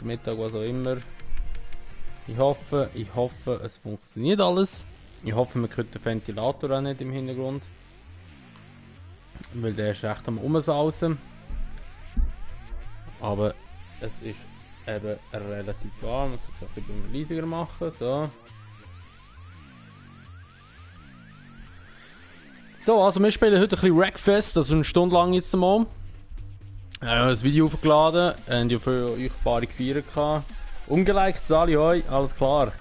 Mittag, was auch immer. Ich hoffe, es funktioniert alles. Ich hoffe, man hört den Ventilator auch nicht im Hintergrund. Weil der ist recht am Umsausen. Aber es ist eben relativ warm. Das muss ich ein bisschen leisiger machen. So. So, also wir spielen heute ein bisschen Wreckfest, also eine Stunde lang jetzt mal. Das Video aufgeladen, haben ja für euch ein paar gefeiert gehabt. Ungeliked, Sali, hoi, alles klar.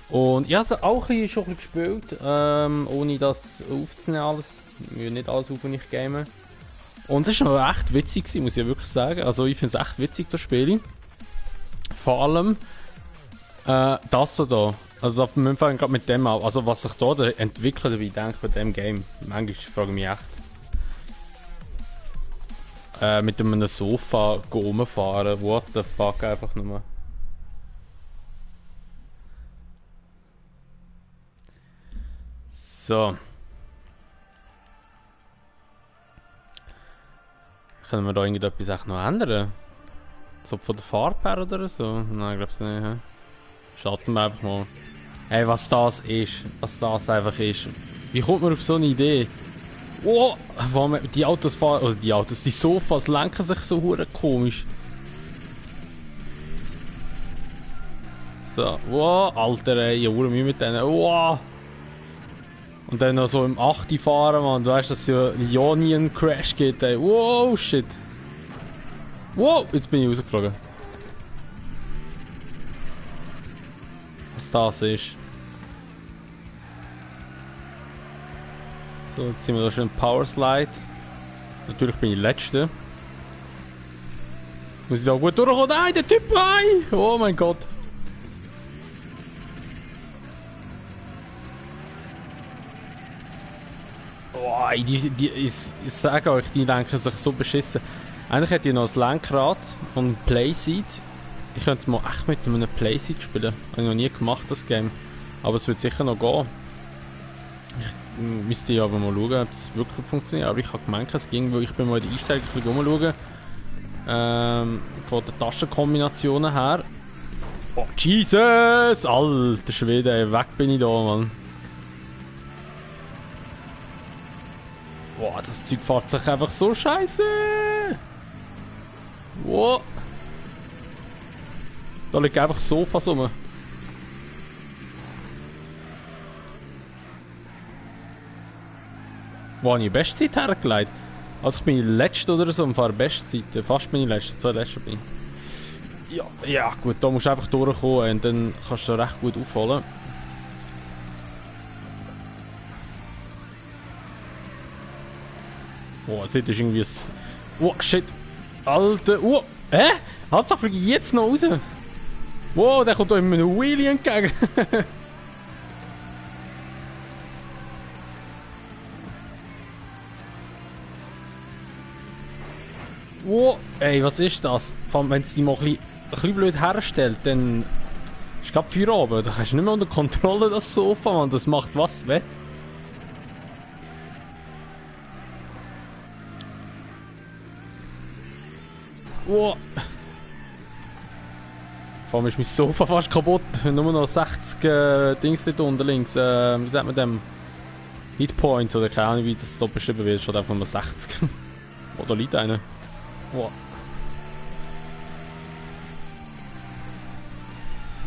Und ich habe es auch schon ein bisschen gespielt, ohne das aufzunehmen alles. Ich will nicht alles auf, wenn ich game. Und es war noch echt witzig gewesen, muss ich wirklich sagen. Also ich finde es echt witzig, das Spiel. Vor allem das so da. Also wir fangen gerade mit dem an. Also was sich da der Entwickler dabei denkt bei dem Game. Manchmal frage ich mich echt. Mit einem Sofa rumfahren. What the fuck, einfach nur. So. Können wir da irgendetwas echt noch ändern? So von der Farbe her oder so? Nein, ich glaube es nicht. He? Schalten wir einfach mal. Ey, was das ist. Was das einfach ist. Wie kommt man auf so eine Idee? Oh, warum die Autos fahren, oder die Autos, die Sofas lenken sich so hure komisch. So, wow, Alter, ey, ich habe Mühe mit denen, wow. Und dann noch so im 8 fahren, man, du weißt, dass es ja ja nie einen Crash geht, ey, wow, shit. Wow, jetzt bin ich rausgeflogen. Was das ist. So, jetzt sind wir da schon im Power Slide. Natürlich bin ich Letzte. Muss ich da gut durchkommen? Nein, der Typ, nein! Oh mein Gott. Oh, ich sage euch, die denken sich so beschissen. Eigentlich hätte ich noch das Lenkrad und ein Playseat. Ich könnte es mal echt mit einem Playseat spielen. Habe ich noch nie gemacht, das Game. Aber es wird sicher noch gehen. Müsste ich aber mal schauen, ob es wirklich funktioniert. Aber ich habe gemeint, es ging, weil ich bin mal in die Einstellung rumschauen. Von den Taschenkombinationen her. Oh, Jesus! Alter Schwede, weg bin ich da, Mann. Boah, das Zeug fährt sich einfach so scheiße. Wow. Da liegt einfach Sofas rum. Wo habe ich die Bestzeit hergelegt? Also ich bin letzte oder so und fahre Bestzeit. Fast bin ich letzte, zwei letzte bin ich. Ja gut, da musst du einfach durchkommen und dann kannst du recht gut aufholen. Oh, dort ist irgendwie ein... Oh, shit. Alter, oh, Hauptsache fliege ich jetzt noch raus. Wow, der kommt da in einem Wheelie entgegen. Wow, ey, was ist das? Vor allem, wenn es die mal ein bisschen blöd herstellt, dann ist gerade Feierabend. Da hast du nicht mehr unter Kontrolle, das Sofa, man. Das macht was wett. Wow. Vor allem ist mein Sofa fast kaputt. Nur noch 60 Dings dort unten links. Wie sagt man dem? Hitpoints oder keine Ahnung, wie das dort beschrieben wird. Steht einfach nur 60. Oh, da liegt einer. Wow.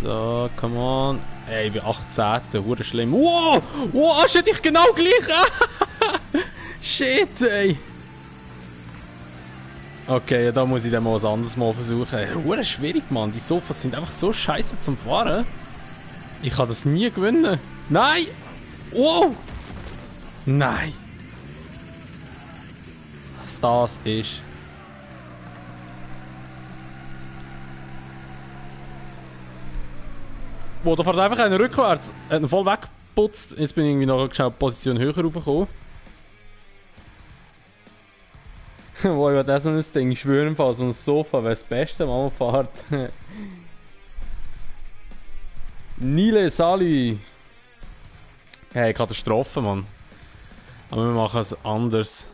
So, come on. Ey, ich bin 18. Hure schlimm. Wow! Wow, shit, ich genau gleich! Shit, ey! Okay, ja, da muss ich dann mal was anderes mal versuchen. Hure schwierig, Mann. Die Sofas sind einfach so scheiße zum Fahren. Ich kann das nie gewinnen. Nein! Wow! Nein! Was das ist. Wo, da fährt einfach einer rückwärts. Hat ihn voll weggeputzt. Jetzt bin ich irgendwie noch eine Position höher raufgekommen. Wo, ich das so ein Ding. Ich schwöre im Fall, so ein Sofa wäre das Beste, wenn man fährt. Nile Sali. Hey, Katastrophe, Mann. Aber wir machen es anders.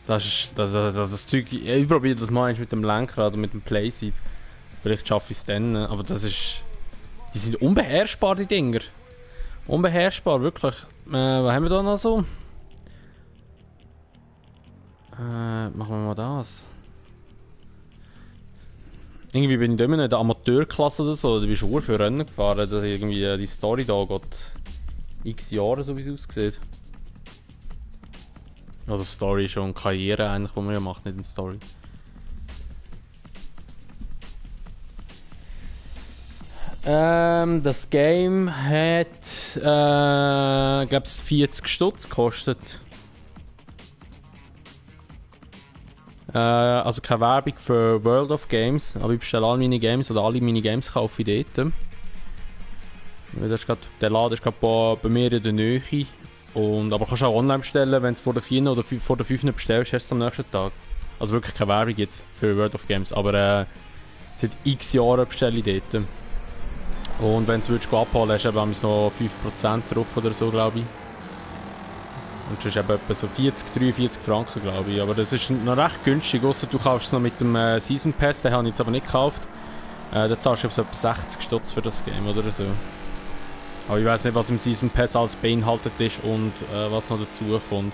Das Zeug, ich probiere das mal mit dem Lenkrad oder mit dem Playseat. Vielleicht schaffe ich es dann, aber das ist... Die sind unbeherrschbar, die Dinger. Unbeherrschbar, wirklich. Was haben wir da noch so? Machen wir mal das. Irgendwie bin ich da immer in der Amateurklasse oder so, da bist du für Rennen gefahren, dass irgendwie die Story da geht x Jahre, so wie es aussieht. Oder Story schon, Karriere eigentlich, die man ja macht, nicht eine Story. Das Game hat, glaube ich, 40 Stutz gekostet. Also keine Werbung für World of Games, aber ich bestelle alle meine Games oder alle meine Games kaufe ich dort. Das ist grad, der Laden ist gerade bei mir in der Nähe. Und, aber kannst auch online bestellen, wenn du es vor der 4 oder vor der 5 bestellst, hast du es am nächsten Tag. Also wirklich keine Werbung jetzt für World of Games, aber seit x Jahren bestelle ich dort. Und wenn du es abholen hast du eben noch 5% drauf oder so, glaube ich. Und das ist eben etwa so 43 Franken, glaube ich. Aber das ist noch recht günstig, ausser du kaufst es noch mit dem Season Pass, den habe ich jetzt aber nicht gekauft. Da zahlst du so etwa 60 Stutz für das Game oder so. Aber ich weiß nicht, was im Season Pass alles beinhaltet ist und was noch dazu kommt.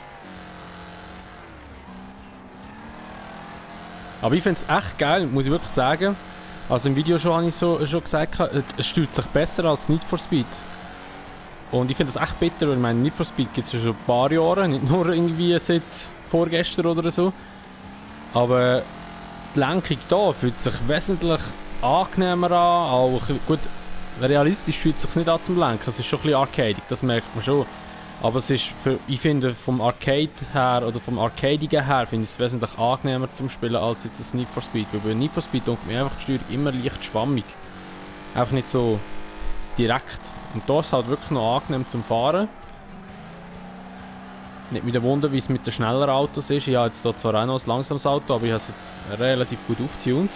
Aber ich finde es echt geil, muss ich wirklich sagen. Also im Video habe ich schon gesagt, es steuert sich besser als Need for Speed. Und ich finde das echt bitter, weil ich meine, Need for Speed gibt es schon ein paar Jahre, nicht nur irgendwie seit vorgestern oder so. Aber die Lenkung hier fühlt sich wesentlich angenehmer an, auch gut, realistisch fühlt es sich nicht an zum Lenken, es ist schon ein bisschen arcadig, das merkt man schon. Aber es ist ich finde vom Arcade her oder vom Arcadigen her finde ich es wesentlich angenehmer zum Spielen als jetzt das Need for Speed. Weil bei Need for Speed denkt mir einfach die Steuerung immer leicht schwammig. Einfach nicht so direkt. Und da ist es halt wirklich noch angenehm zum Fahren. Nicht wieder wundern, wie es mit den schnelleren Autos ist. Ich habe jetzt hier zwar auch noch ein langsames Auto, aber ich habe es jetzt relativ gut aufgetunt.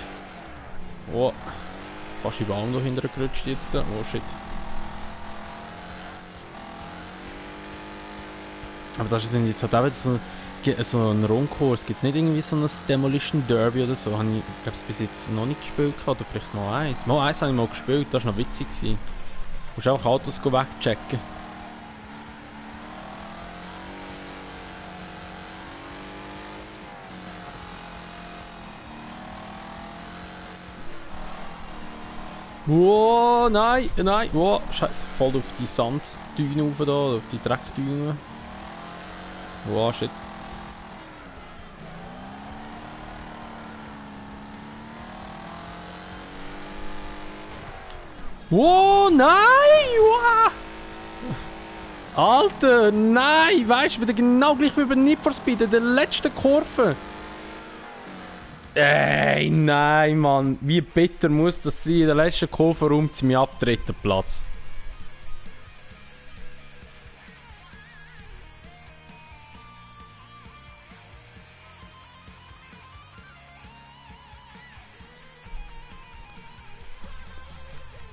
Oh, fast in den Baum da hinten gerutscht jetzt. Oh shit. Aber das ist jetzt halt auch wieder so ein Rundkurs. Gibt es nicht irgendwie so ein Demolition Derby oder so? Habe ich, glaube ich, bis jetzt noch nicht gespielt oder vielleicht mal eins. Mal eins habe ich mal gespielt, das war noch witzig. Du musst einfach Autos wegchecken. Wow, nein, wow, scheiße, voll auf die Sanddüne rauf da, auf die Dreckdüne. Wow, shit. Wow, nein! Wow. Alter, nein! Weißt du, wieder genau gleich wie bei Need for Speed in der letzten Kurve. Ey, nein, Mann. Wie bitter muss das sein? In der letzten Kurve räumt sie mich ab, dritten Platz.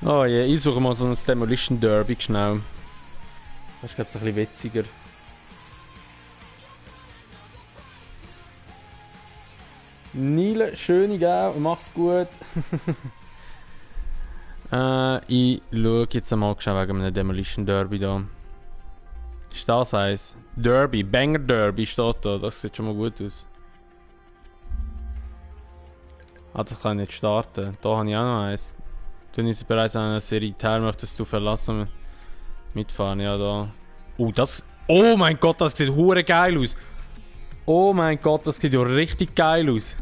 Oh je, ich suche mal so ein Demolition Derby schnell. Das ist glaube ich ein bisschen witziger. Nile, schöne Gau, mach's gut. Ich schaue jetzt einmal wegen einem Demolition Derby da. Ist das eins? Derby, Banger Derby steht da, das sieht schon mal gut aus. Ah, das kann ich nicht starten. Da habe ich auch noch eins. Du bist bereits an einer Serie teil, möchtest du verlassen? Mitfahren, ja da. Das. Oh mein Gott, das sieht hure geil aus. Oh mein Gott, das sieht ja richtig geil aus.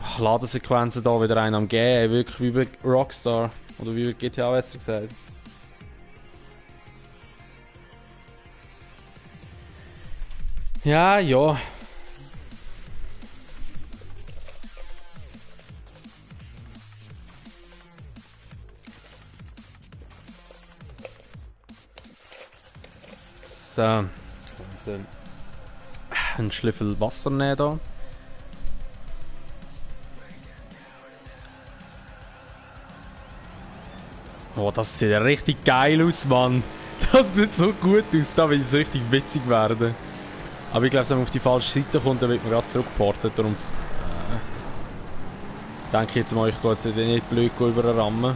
Ach, Ladesequenzen da wieder einen am Gehen, wirklich wie bei Rockstar. Oder wie bei GTA besser gesagt. Ja, ja. So. Also, ein Schlüssel Wasser nehmen da. Oh, das sieht ja richtig geil aus, Mann. Das sieht so gut aus, da will es richtig witzig werden. Aber ich glaube, wenn man auf die falsche Seite kommt, dann wird man gerade zurückgeportet. Darum denke ich jetzt mal, ich gehe jetzt nicht blöd überrammen.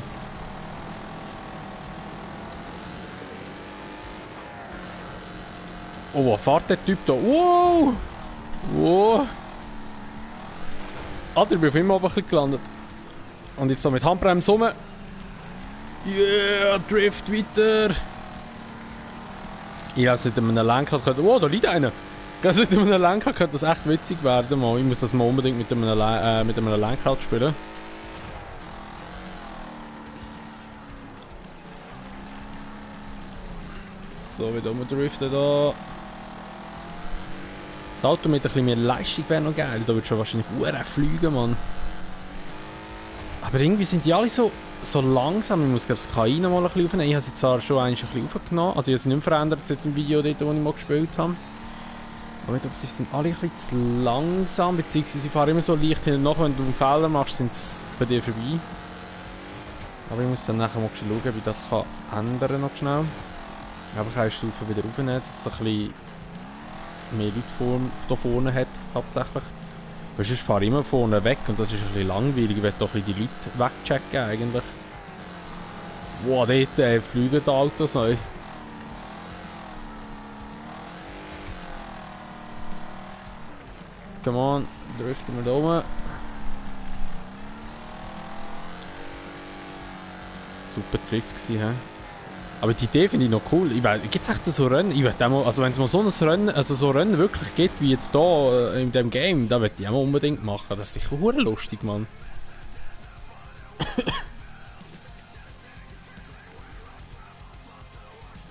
Oh, was fährt der Typ da? Wow! Wow! Alter, ich bin auf immer oben gelandet. Und jetzt so mit Handbremse rum. Yeah, Drift weiter! Ich glaube, mit einem Lenkrad könnte... Oh, da liegt einer! Ich glaube, mit einem Lenkrad könnte das echt witzig werden. Mal. Ich muss das mal unbedingt mit einem Lenkrad spielen. So, wieder umdriften da. Das Auto mit ein bisschen mehr Leistung wäre noch geil. Da würde schon wahrscheinlich fliegen, Mann. Aber irgendwie sind die alle so langsam. Ich muss glaube das KI noch mal ein bisschen aufnehmen. Ich habe sie zwar schon ein bisschen aufgenommen. Also ich habe sie nicht verändert seit dem Video dort, wo ich mal gespielt habe. Aber sie sind alle ein bisschen zu langsam. Beziehungsweise sie fahren immer so leicht hin und nach. Wenn du einen Fehler machst, sind sie bei dir vorbei. Aber ich muss dann nachher mal schauen, wie ich das ändern kann noch schnell. Aber ich kann die Stufe wieder aufnehmen, dass es ein bisschen mehr Leute da vorne hat, hauptsächlich. Weil sonst fahre ich immer vorne weg und das ist ein bisschen langweilig. Ich will doch die Leute wegchecken eigentlich. Wow, dort fliegen die Autos neu. Come on, driften wir da oben. Super Drift gewesen, hä? Aber die Idee finde ich noch cool. Gibt es echt so Rennen? Ich mal, also wenn es mal so ein Rennen, Rennen wirklich gibt, wie jetzt hier in dem Game, da würde ich auch mal unbedingt machen. Das ist sicher hure lustig, Mann.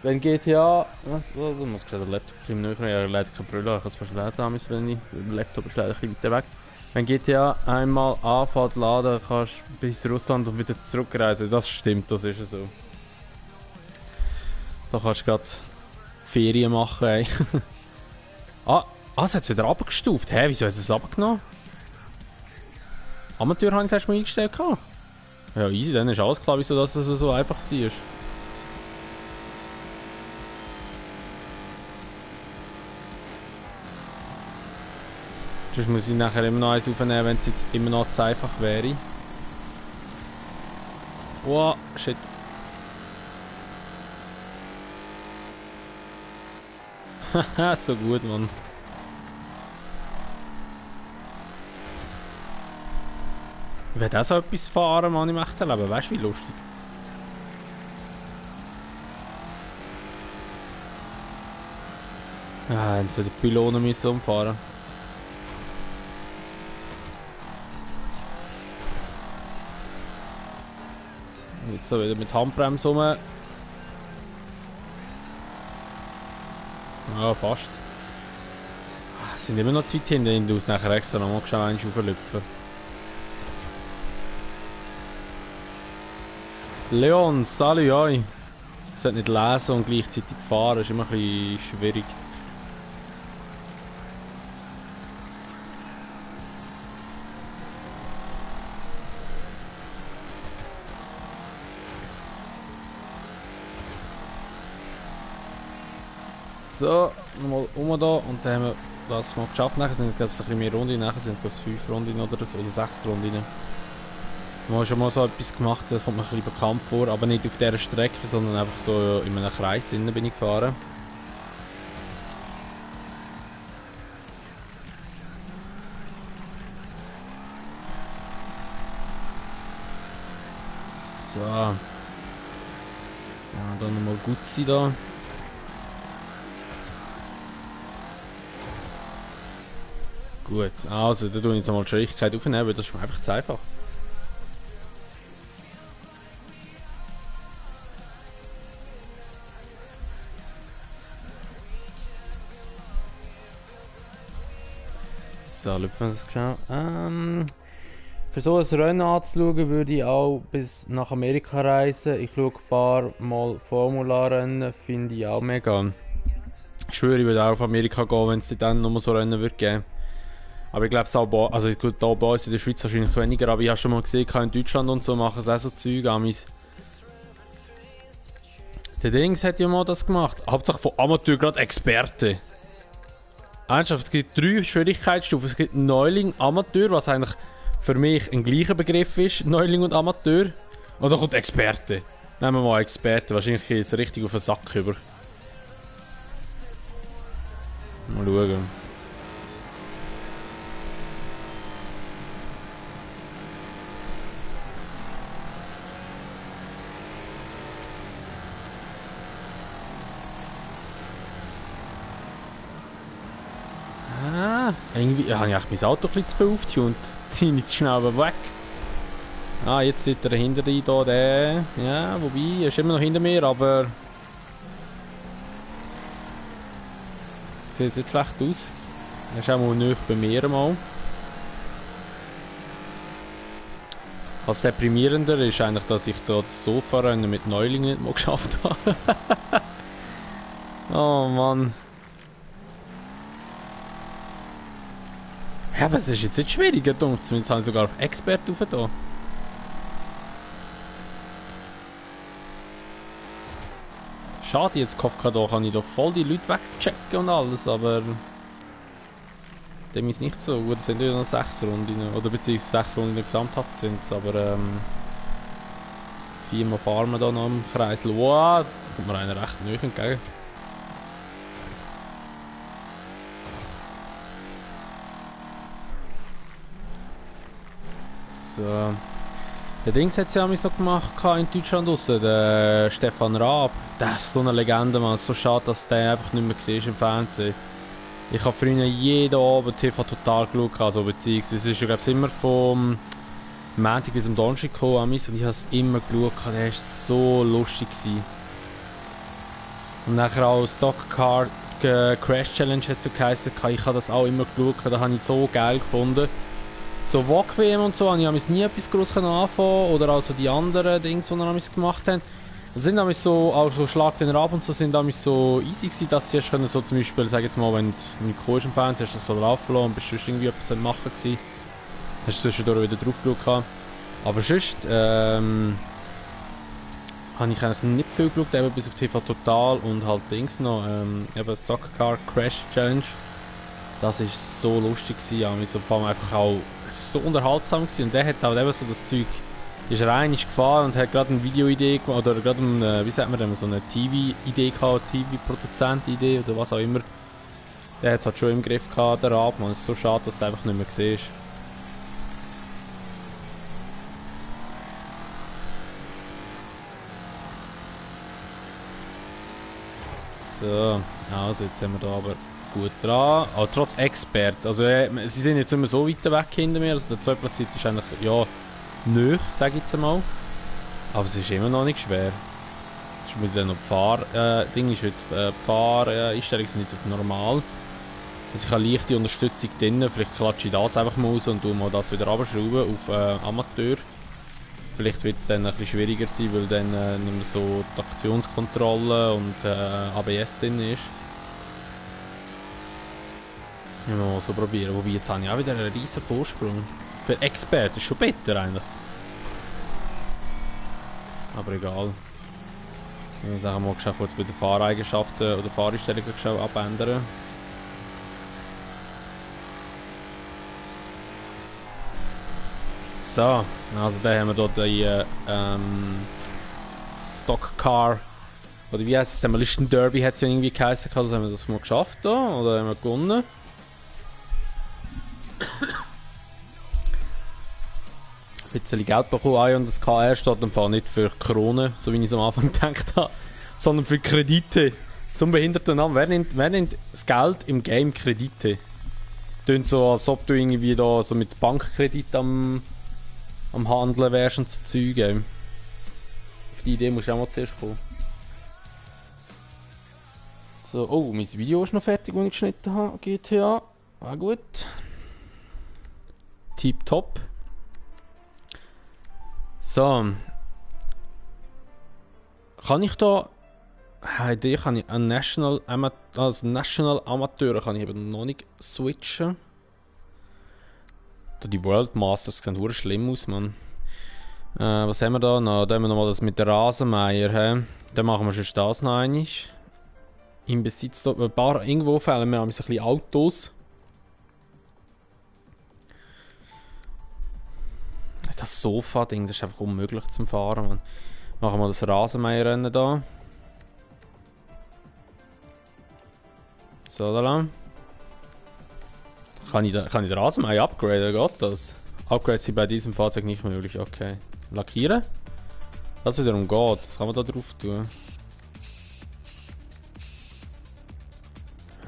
Wenn GTA... Was muss ich den Laptop ein bisschen näher nehmen? Er lädt keine Brille, ich kann es fast lesen, wenn ich... Der Laptop ist leider ein bisschen weiter weg. Wenn GTA einmal anfährt laden, kannst du bis Russland und wieder zurückreisen. Das stimmt, das ist so. Da kannst du gerade Ferien machen, ey. Es hat es wieder abgestuft. Hä, wieso hat es abgenommen? Amateur habe ich es erst mal eingestellt. Ja, easy, dann ist alles klar, wieso das so einfach war. Sonst muss ich nachher immer noch eins aufnehmen, wenn es jetzt immer noch zu einfach wäre. Wow, shit. Haha, so gut, Mann. Ich will auch so etwas fahren, Mann, im echten Leben. Weißt du, wie lustig? Jetzt soll die Pylonen müssen umfahren. Jetzt so wieder mit Handbremse rum. Ja, fast. Sind immer noch zu weit hinten, du musst nachher extra noch mal schnell auflüpfen. Leon, salut euch! Ich sollte nicht lesen und gleichzeitig fahren, das ist immer ein bisschen schwierig. So, nochmal da und dann haben wir das mal geschafft. Nachher sind es glaube ich ein bisschen mehr Runden, nachher sind es glaube ich 5 Runden oder so, oder 6 Runden. Wir haben schon mal so etwas gemacht, das kommt mir ein bisschen bekannt vor, aber nicht auf dieser Strecke, sondern einfach so in einem Kreis bin ich gefahren. So. Ja, dann nochmal Gutzi da. Gut, also da tue ich jetzt mal die Schwierigkeit aufnehmen, weil das ist einfach zu einfach. So, schauen wir das genau. Für so ein Rennen anzuschauen, würde ich auch bis nach Amerika reisen. Ich schaue ein paar Mal Formula-Rennen, finde ich auch mega. Ich schwöre, ich würde auch auf Amerika gehen, wenn es dann noch so Rennen wird geben. Aber ich glaube es auch, also gut, hier bei uns in der Schweiz wahrscheinlich weniger, aber ich habe schon mal gesehen, in Deutschland und so machen sie auch so Zeug. Der Dings hat ja mal das gemacht. Hauptsache von Amateur gerade Experte. Ernsthaft, es gibt 3 Schwierigkeitsstufen. Es gibt Neuling, Amateur, was eigentlich für mich ein gleicher Begriff ist, Neuling und Amateur. Und dann kommt Experte. Nehmen wir mal Experte, wahrscheinlich geht es richtig auf den Sack über. Mal schauen. Irgendwie habe ich mein Auto ein bisschen zu viel aufgetunt. Ziehe ich zu schnell weg. Ah, jetzt sieht er hinter dir da, der. Ja, wobei, er ist immer noch hinter mir, aber. Sieht nicht schlecht aus. Er ist auch mal nahe bei mir mal. Was deprimierender ist eigentlich, dass ich da das Sofa-Rennen mit Neulingen nicht mal geschafft habe. Oh Mann. Ja, aber es ist jetzt nicht schwieriger, zumindest habe ich sogar auf Expert rauf da. Schade, jetzt Kafka da kann ich doch voll die Leute wegchecken und alles, aber dem ist nicht so. Gut, es sind ja noch 6 Runden, oder beziehungsweise 6 Runden gesamthaft sind es, aber 4-mal fahren wir da noch im Kreis. Wow, da kommt mir einer recht nahe entgegen. So. Der Dings hat es ja so gemacht in Deutschland draussen, der Stefan Raab. Der ist so eine Legende, man. So schade, dass der einfach nicht mehr gesehen im Fernsehen. Ich habe früher jeden Abend TV Total geschaut, also beziehungsweise es ist ja glaube ich immer vom Montag bis am Donnerstag gekommen und ich habe es immer geschaut, der war so lustig gewesen. Und nachher auch Stock Car Crash Challenge hat es so geheißen, ich habe das auch immer geschaut, das habe ich so geil gefunden. So VOG-WM und so habe ich nie etwas groß anfangen oder auch so die anderen Dings, die wir gemacht haben. Das sind nämlich so, auch so Schlag den Rab und so sind nämlich so easy gewesen, dass sie erst können, so zum Beispiel, sag jetzt mal, wenn du mit Coach im Fernsehen hast, das so laufen lassen und bist sonst irgendwie etwas am machen gewesen. Hast du zwischendurch wieder drauf geschaut. Aber sonst, habe ich eigentlich nicht viel geschaut, eben bis auf TV Total und halt Dings noch, eben Stock Car Crash Challenge. Das ist so lustig gewesen, ja, so vor allem einfach auch so unterhaltsam gewesen. Und der hat halt eben so das Zeug, ist rein, ist gefahren und hat gerade eine Videoidee gemacht, oder gerade eine, wie sagt man denn, so eine TV-Idee gehabt, TV-Produzent-Idee oder was auch immer. Der hat es halt schon im Griff gehabt, der Rab, man, es ist so schade, dass du einfach nicht mehr siehst. So, also jetzt sind wir da aber gut dran, aber trotz Expert, also sie sind jetzt immer so weit weg hinter mir, also der Zweitplatziert ist eigentlich, ja, nöch, sage ich jetzt einmal, aber es ist immer noch nicht schwer. Ich muss dann noch die Fahr-Ding ist jetzt, Fahreinstellungen sind jetzt auf normal, also ich habe leichte Unterstützung drin, vielleicht klatsche ich das einfach mal raus und tue mal das wieder runterschrauben auf Amateur. Vielleicht wird es dann ein bisschen schwieriger sein, weil dann nicht mehr so die Aktionskontrolle und ABS drin ist. Ja, mal so probieren. Wobei, jetzt habe ich auch wieder einen riesen Vorsprung. Für Expert ist schon besser eigentlich. Aber egal. Ich muss auch mal geschafft, jetzt bei den Fahreigenschaften oder Fahreinstellungen abändern. So, also da haben wir hier die Stock Car, oder wie heißt es, Demolition Derby hat es ja irgendwie geheißen, also haben wir das mal geschafft da, oder haben wir gewonnen. Ein bisschen Geld bekommen und das KR steht im Fall nicht für Krone, so wie ich es am Anfang gedacht habe, sondern für Kredite. Zum behinderten Namen, wer nennt das Geld im Game Kredite? Tönt so, als ob du irgendwie da so mit Bankkredit am Handeln wärst und so Zeug. Auf die Idee musst du auch mal zuerst kommen. So, oh, mein Video ist noch fertig, das ich geschnitten habe. GTA. Ah, gut. Tipptopp. So. Kann ich da... Idee kann ich als National Amateur kann ich eben noch nicht switchen. Die World Masters sehen verdammt schlimm aus, Mann. Was haben wir da noch? Da haben wir noch mal das mit der Rasenmäher. He? Dann machen wir schon das noch einmal. Im Besitz da, ein paar, irgendwo fehlen mir ein bisschen Autos. Das Sofa-Ding, das ist einfach unmöglich zum Fahren, man. Machen wir das Rasenmäherrennen da. So, da lang. Kann ich den Rasenmäher upgraden? Geht das? Upgrades sind bei diesem Fahrzeug nicht möglich, okay. Lackieren? Das wiederum geht, das kann man da drauf tun.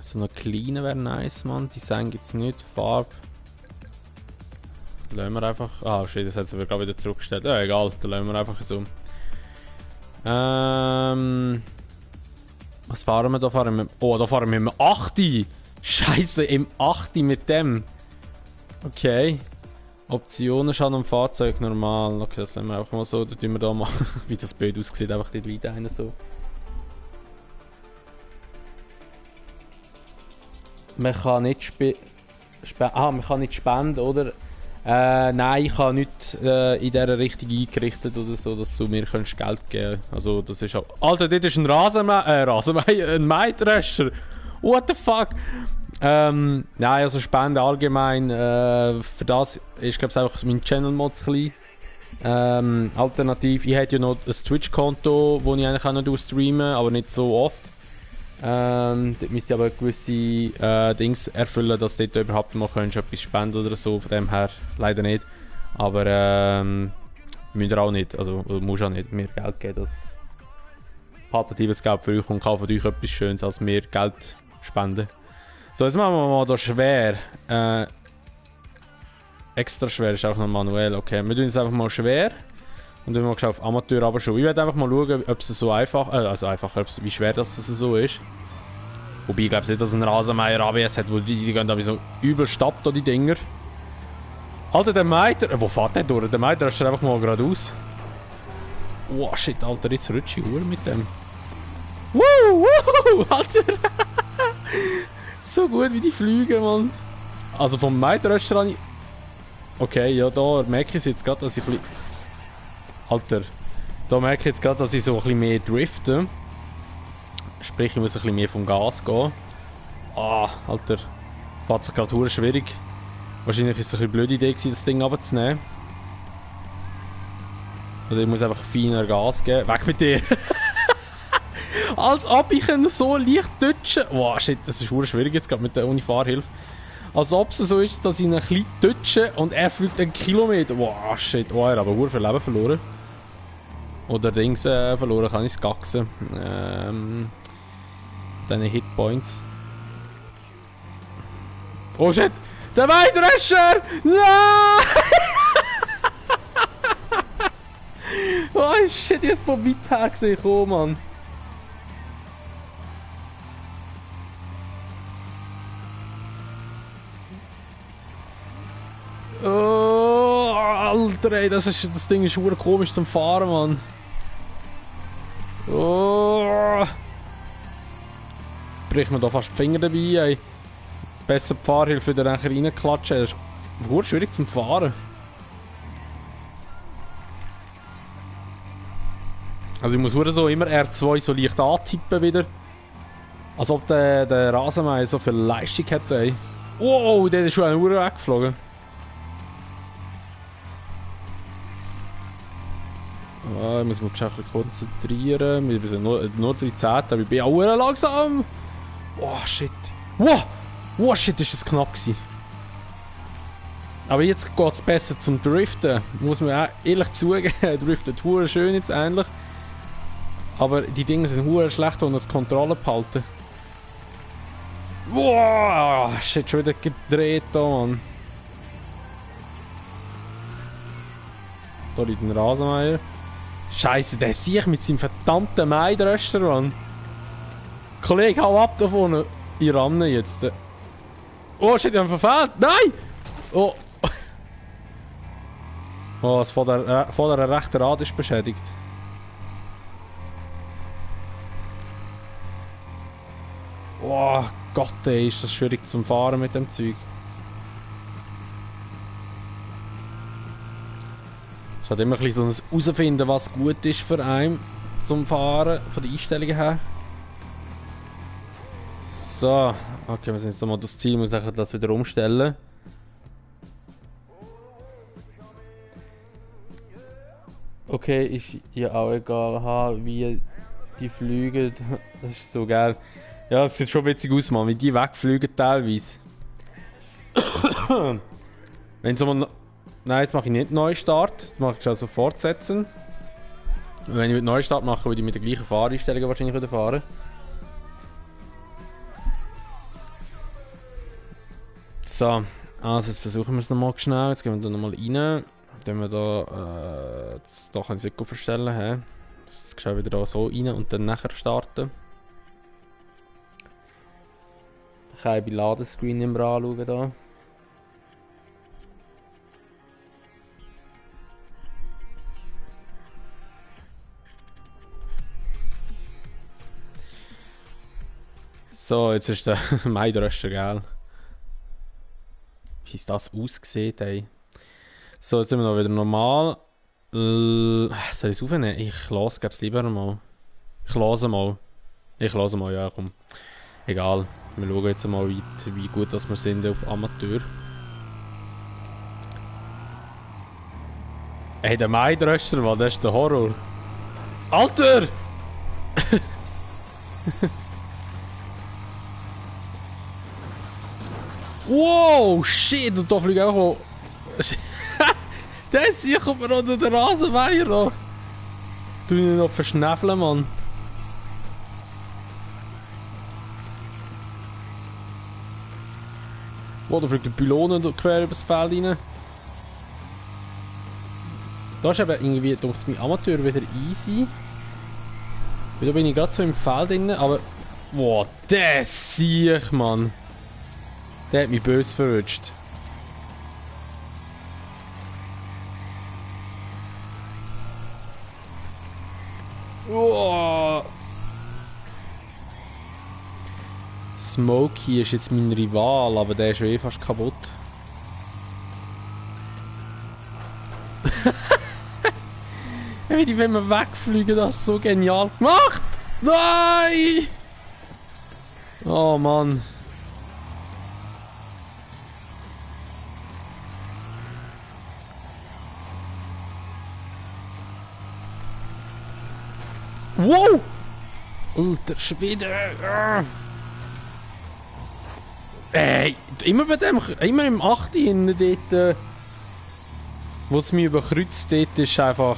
So eine kleine wäre nice, man. Design gibt es nicht, Farbe. Lassen wir einfach. Ah, shit, das hat sie gerade wieder zurückgestellt. Ja, egal, dann lassen wir einfach so. Was fahren wir da? Da fahren wir im 8. Scheiße, im 8 mit dem. Okay. Optionen schauen am Fahrzeug normal. Okay, das nehmen wir einfach mal so. Da tun wir da mal, wie das Bild aussieht, einfach die Leute rein so. Man kann nicht man kann nicht spenden, oder? Nein, ich habe nicht in dieser Richtung eingerichtet oder so, dass du mir Geld geben kannst. Also, das ist auch... Alter, das ist ein Rasenmäher, ein Mähdrescher. What the fuck? Nein, also Spenden allgemein, für das ist, glaube ich, einfach mein Channel-Mod zu klein. Alternativ, ich hätte ja noch ein Twitch-Konto, wo ich eigentlich auch noch streamen, aber nicht so oft. Dort müsst ihr aber gewisse Dings erfüllen, dass du dort überhaupt mal etwas spenden oder so, von dem her leider nicht. Aber müsst ihr auch nicht, also musst auch nicht mir Geld geben, das patentives Geld für euch und kauft euch etwas Schönes, als mir Geld spenden. So, jetzt machen wir mal da schwer. Extra schwer ist auch noch manuell, okay. Wir tun jetzt einfach mal schwer. Und dann mal auf Amateur aber schon. Ich werde einfach mal schauen, ob es so einfach, wie schwer das so ist. Wobei ich glaube nicht, dass ein Rasenmäher ABS hat, wo die gehen da wie so übel statt, die Dinger. Alter, der Meiter, wo fährt der durch? Der Meiter ist einfach mal geradeaus. Wow, shit, Alter, jetzt rutsche ich mit dem. Woo, Alter. So gut wie die Flüge, Mann. Also vom Meiterrestaurant. Okay, ja, da merke ich jetzt gerade, dass ich Alter, da merke ich jetzt gerade, dass ich so ein bisschen mehr drifte. Sprich, ich muss ein bisschen mehr vom Gas gehen. Ah, Alter. Fährt sich gerade schwierig. Wahrscheinlich ist es eine blöde Idee gewesen, das Ding runterzunehmen. Oder ich muss einfach feiner Gas geben. Weg mit dir! Als ob ich ihn so leicht touchen. Wow, shit, das ist schwierig jetzt gerade mit der Fahrhilfe. Als ob es so ist, dass ich ihn ein bisschen touche und er fliegt einen Kilometer. Wow, shit. Oh, er hat aber viel Leben verloren. Oder Dings verloren, kann ich es gaxen. Deine Hitpoints. Oh shit! Der Weidrescher! Nein! Oh shit, jetzt von weit her gesehen, oh Mann. Oh, Alter, ey, das Ding ist super komisch zum Fahren, Mann. Oh. Bricht mir da fast die Finger dabei, ey. Besser die Fahrhilfe wieder reinklatschen. Das ist gut schwierig zum Fahren. Also ich muss so immer R2 so leicht antippen wieder. Als ob der Rasenmäher so viel Leistung hätte, ey. Wow, der ist schon eine Uhr weggeflogen. Ja, ich muss mich ein bisschen konzentrieren. Wir sind nur 13, aber ich bin auch langsam. Oh shit. Wow! Wow, shit, ist das knapp gewesen. Aber jetzt geht es besser zum Driften. Muss man auch ehrlich zugeben. Driftet hure schön jetzt eigentlich. Aber die Dinge sind hure schlecht, um das Kontrolle behalten. Wow! Shit, schon wieder gedreht da, Mann. Da liegt ein Rasenmäher. Scheiße, der sehe ich mit seinem verdammten Mähdrescher, Mann. Kollege, hau ab davon. Ich ramme jetzt. Oh shit, ich habe verfehlt. Nein! Oh. Oh, das vordere rechte Rad ist beschädigt. Oh Gott, ey, ist das schwierig zum Fahren mit dem Zeug. ist halt immer ein bisschen so ein herausfinden, was gut ist für einen zum Fahren, von den Einstellungen her. So, okay, wir sind jetzt nochmal das Ziel, muss ich das wieder umstellen. Okay, ist ja auch egal, wie die fliegen. Das ist so geil. Ja, es sieht schon witzig aus, Mann, wie die wegfliegen teilweise. Wenn so mal... Nein, jetzt mache ich nicht Neustart. Jetzt mache ich also fortsetzen. Und wenn ich mit Neustart mache, würde ich mit der gleichen Fahreinstellung wahrscheinlich wieder fahren. So, also jetzt versuchen wir es nochmal schnell. Jetzt gehen wir da nochmal rein. Dann wir da... da kann ich es nicht verstellen. He? Jetzt schauen wir wieder da so rein und dann nachher starten. Dann kann ich bei Ladescreen immer anschauen da. So, jetzt ist der Maidröscher, gell? Wie ist das ausgesehen, ey? So, jetzt sind wir noch wieder normal. Soll ich es aufnehmen? Ich lasse es lieber mal. Ich lasse mal, ja komm. Egal, wir schauen jetzt mal, wie gut dass wir sind auf Amateur. Ey, der Maidröscher, Mann, das ist der Horror. Alter! Wow, shit, und da fliegt auch... Der ist sicher unter den Rasenmäher da. Du ihn noch verschnäffeln, Mann. Wo, da fliegt der Pylone quer übers Feld rein. Da ist eben irgendwie, durch mein Amateur wieder easy. Weil da bin ich gerade so im Feld drin, aber... Wow, der sehe ich, Mann. Der hat mich böse verrutscht. Oh. Smokey ist jetzt mein Rival, aber der ist schon eh fast kaputt. Wie die, wenn wir wegfliegen, das ist so genial gemacht! Nein! Oh Mann. Wow! Alter Schwede! Ey, immer bei dem, immer im 8. hinten dort, wo es mich überkreuzt, dort ist einfach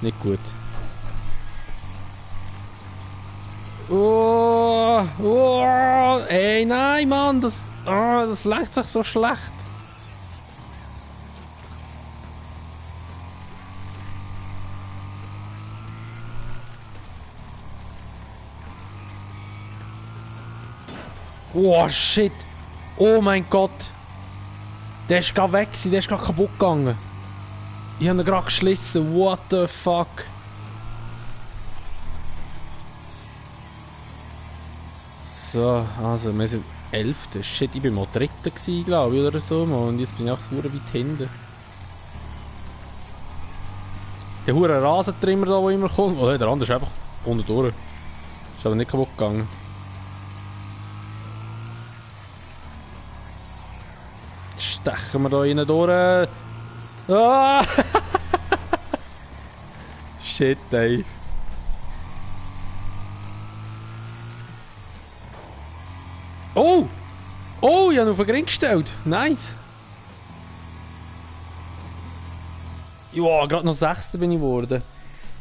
nicht gut. Oh, oh, ey, nein, Mann, das leicht sich so schlecht. Oh shit! Oh mein Gott! Der ist gerade weg, der ist gerade kaputt gegangen. Ich habe ihn gerade geschlissen. What the fuck? So, also wir sind 11. Shit, ich bin mal 3. gewesen, glaube ich, oder so. Und jetzt bin ich auch verdammt weit hinten. Der hure Rasentrimmer da, der immer kommt. Oh, der andere ist einfach unten durch. Ist aber nicht kaputt gegangen. Stechen wir da rein durch. Ah! Shit, ey. Oh! Oh, ich habe ihn auf den Ring gestellt. Nice. Ja, gerade noch 6. bin ich geworden.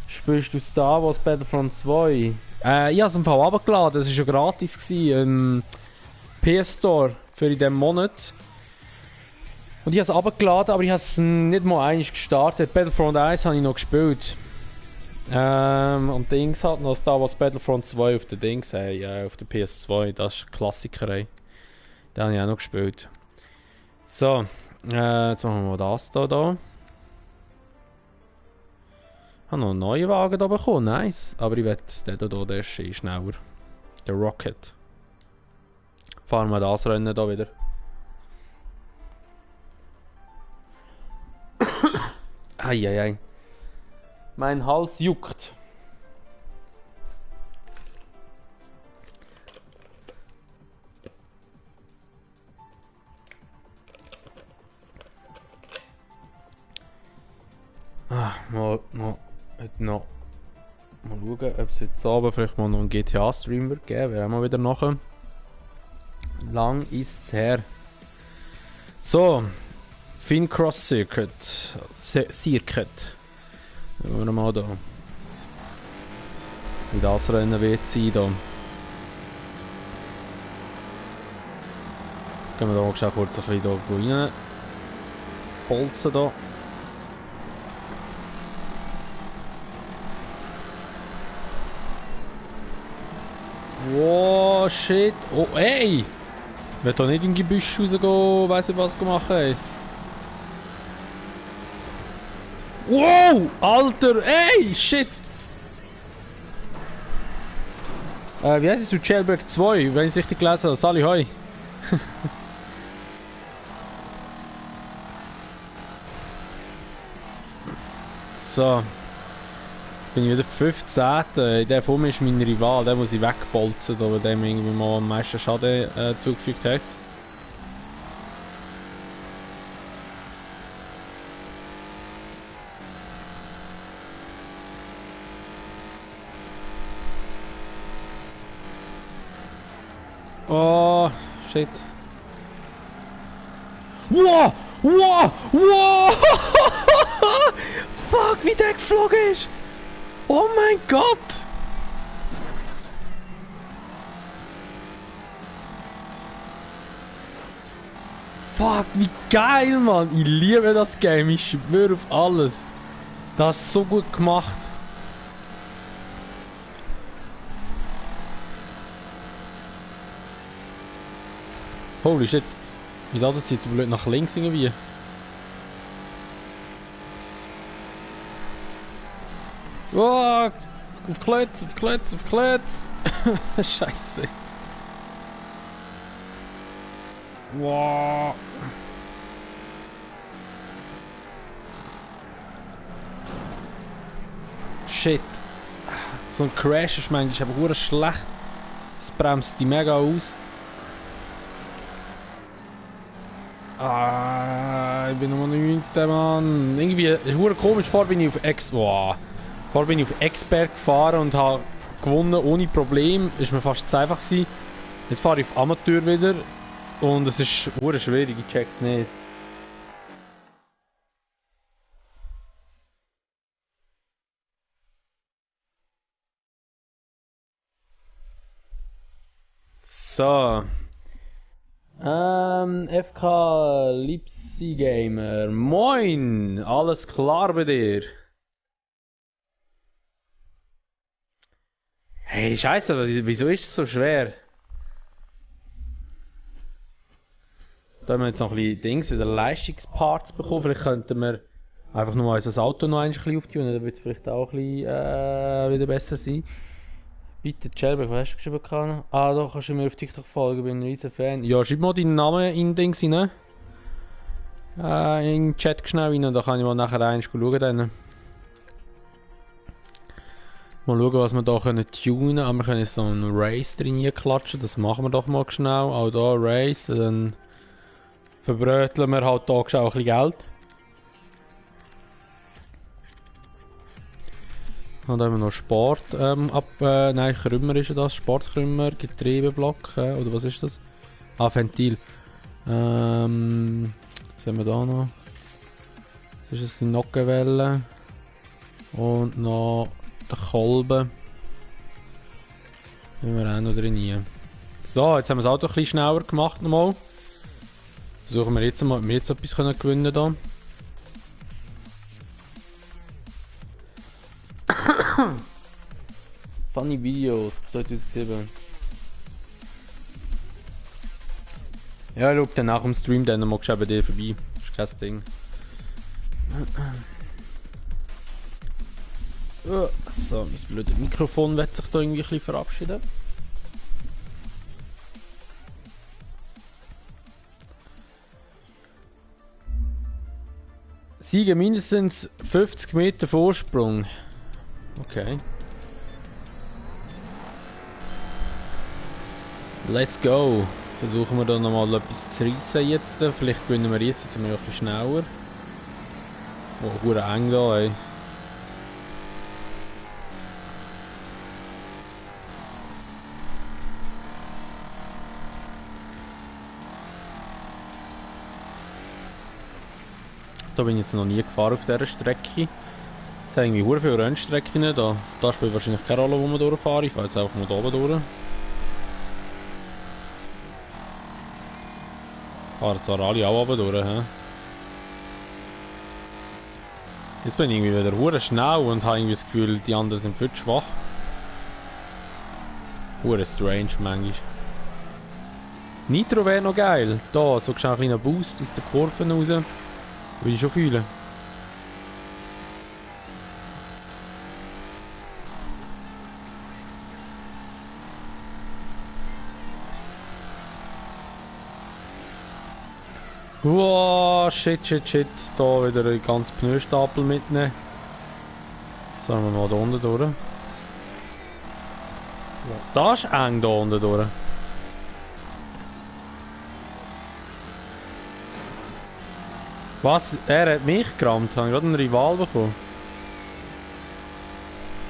Spielst du Star Wars Battlefront 2? Ich habe es im Fall runtergeladen. Das war schon gratis im PS Store für in diesem Monat. Und ich habe es runtergeladen, aber ich habe es nicht mal einmal gestartet. Battlefront 1 habe ich noch gespielt. Und Dings hat noch Star Wars Battlefront 2 auf der Dings, auf der PS2. Das ist ein Klassiker, ey. Den habe ich auch noch gespielt. So, jetzt machen wir mal das da. Ich habe noch einen neuen Wagen hier bekommen, nice. Aber ich wette, der hier, der ist eh schneller. Der Rocket. Fahren wir das Rennen hier wieder. Eieiei. Mein Hals juckt. Mal schauen, ob es heute Abend vielleicht mal noch einen GTA-Stream wird geben. Wäre auch mal wieder nachher. Lang ist's her. So. Fincross Circuit. Circuit. Schauen wir mal da. Wie das Rennen wird sein da. Gehen wir da mal kurz ein bisschen da rein. Bolzen da. Wow, shit. Oh, ey! Ich will da nicht in die Gebüsch rausgehen, weiss nicht was machen, ey. Wow! Alter, ey! Shit! Wie heisst es? Jailbreak 2, wenn ich es richtig gelesen habe. Sali, hoi! So. Jetzt bin ich wieder 15. In der Form ist mein Rival, der muss ich wegbolzen, weil dem irgendwie mal am meisten Schaden zugefügt hat. Oh, shit. Wow! Wow! Wow! Fuck, wie der geflogen ist! Oh mein Gott! Fuck, wie geil, Mann! Ich liebe das Game, ich schwöre auf alles. Das ist so gut gemacht. Holy shit. Wieso das jetzt blöd nach links irgendwie? Oh, auf Klötz, auf Klötz, auf Klötz. Scheiße. Wow. Shit. So ein Crash ist manchmal aber sehr schlecht. Es bremst die mega aus. Ich bin noch nicht, Mann. Irgendwie ist es komisch. Vorher bin ich auf Vorher bin ich auf Expert gefahren und habe gewonnen ohne Problem. Ist mir fast zu einfach gewesen. Jetzt fahre ich auf Amateur wieder und es ist sehr schwierig, ich check's nicht. So. FK Lipsy Gamer. Moin! Alles klar bei dir? Hey, Scheiße, wieso ist es so schwer? Da haben wir jetzt noch ein bisschen Dings, wieder Leistungsparts bekommen. Vielleicht könnten wir einfach nur unser Auto noch ein bisschen auftunen, dann wird es vielleicht auch ein bisschen wieder besser sein. Bitte, Jailbreak, was hast du geschrieben? Kann? Ah, doch, kannst du mir auf TikTok folgen, bin ein riesen Fan. Ja, schreib mal deinen Namen in Dings rein. In den Chat schnell rein, da kann ich mal nachher eins schauen. Dann. Mal schauen, was wir hier können tunen können. Wir können so einen Race drin klatschen, das machen wir doch mal schnell. Auch hier Race, dann verbröteln wir halt hier auch ein bisschen Geld. Dann haben wir noch Sport nein, Krümmer ist das, Sportkrümmer, Getriebeblock, oder was ist das? Ah, Ventil. Was haben wir da noch? Das ist eine Nockenwelle. Und noch der Kolben. Den haben wir auch noch drin. So, jetzt haben wir das Auto ein bisschen schneller gemacht nochmal. Versuchen wir jetzt mal, ob wir jetzt etwas gewinnen können. Funny Videos 2007. Ja, schau dann nach dem Stream dann mal bei dir vorbei. Das ist kein Ding. So, mein blödes Mikrofon wird sich da irgendwie ein bisschen verabschieden. Siege mindestens 50 Meter Vorsprung. Okay. Let's go. Versuchen wir da nochmal etwas zu reissen jetzt. Vielleicht gewinnen wir jetzt sind wir ein bisschen schneller. Oh, hure eng da, ey. Da bin ich jetzt noch nie gefahren auf dieser Strecke. Es hat irgendwie hure viele Rennstrecken da. Da spielt wahrscheinlich keine Rolle, wo man durchfahren. Ich fahre jetzt einfach mal da oben durch. Fahren zwar alle auch oben durch, hä? Jetzt bin ich irgendwie wieder hure schnell und habe irgendwie das Gefühl, die anderen sind viel zu schwach. Hure strange manchmal. Nitro wäre noch geil. Da, so ein kleiner Boost aus den Kurven raus. Würde ich schon fühlen. Wow, shit. Da wieder einen ganzen Pneustapel mitnehmen. So, haben wir mal da unten durch. Das ist eng da unten durch. Was? Er hat mich gerammt. Habe ich gerade einen Rival bekommen.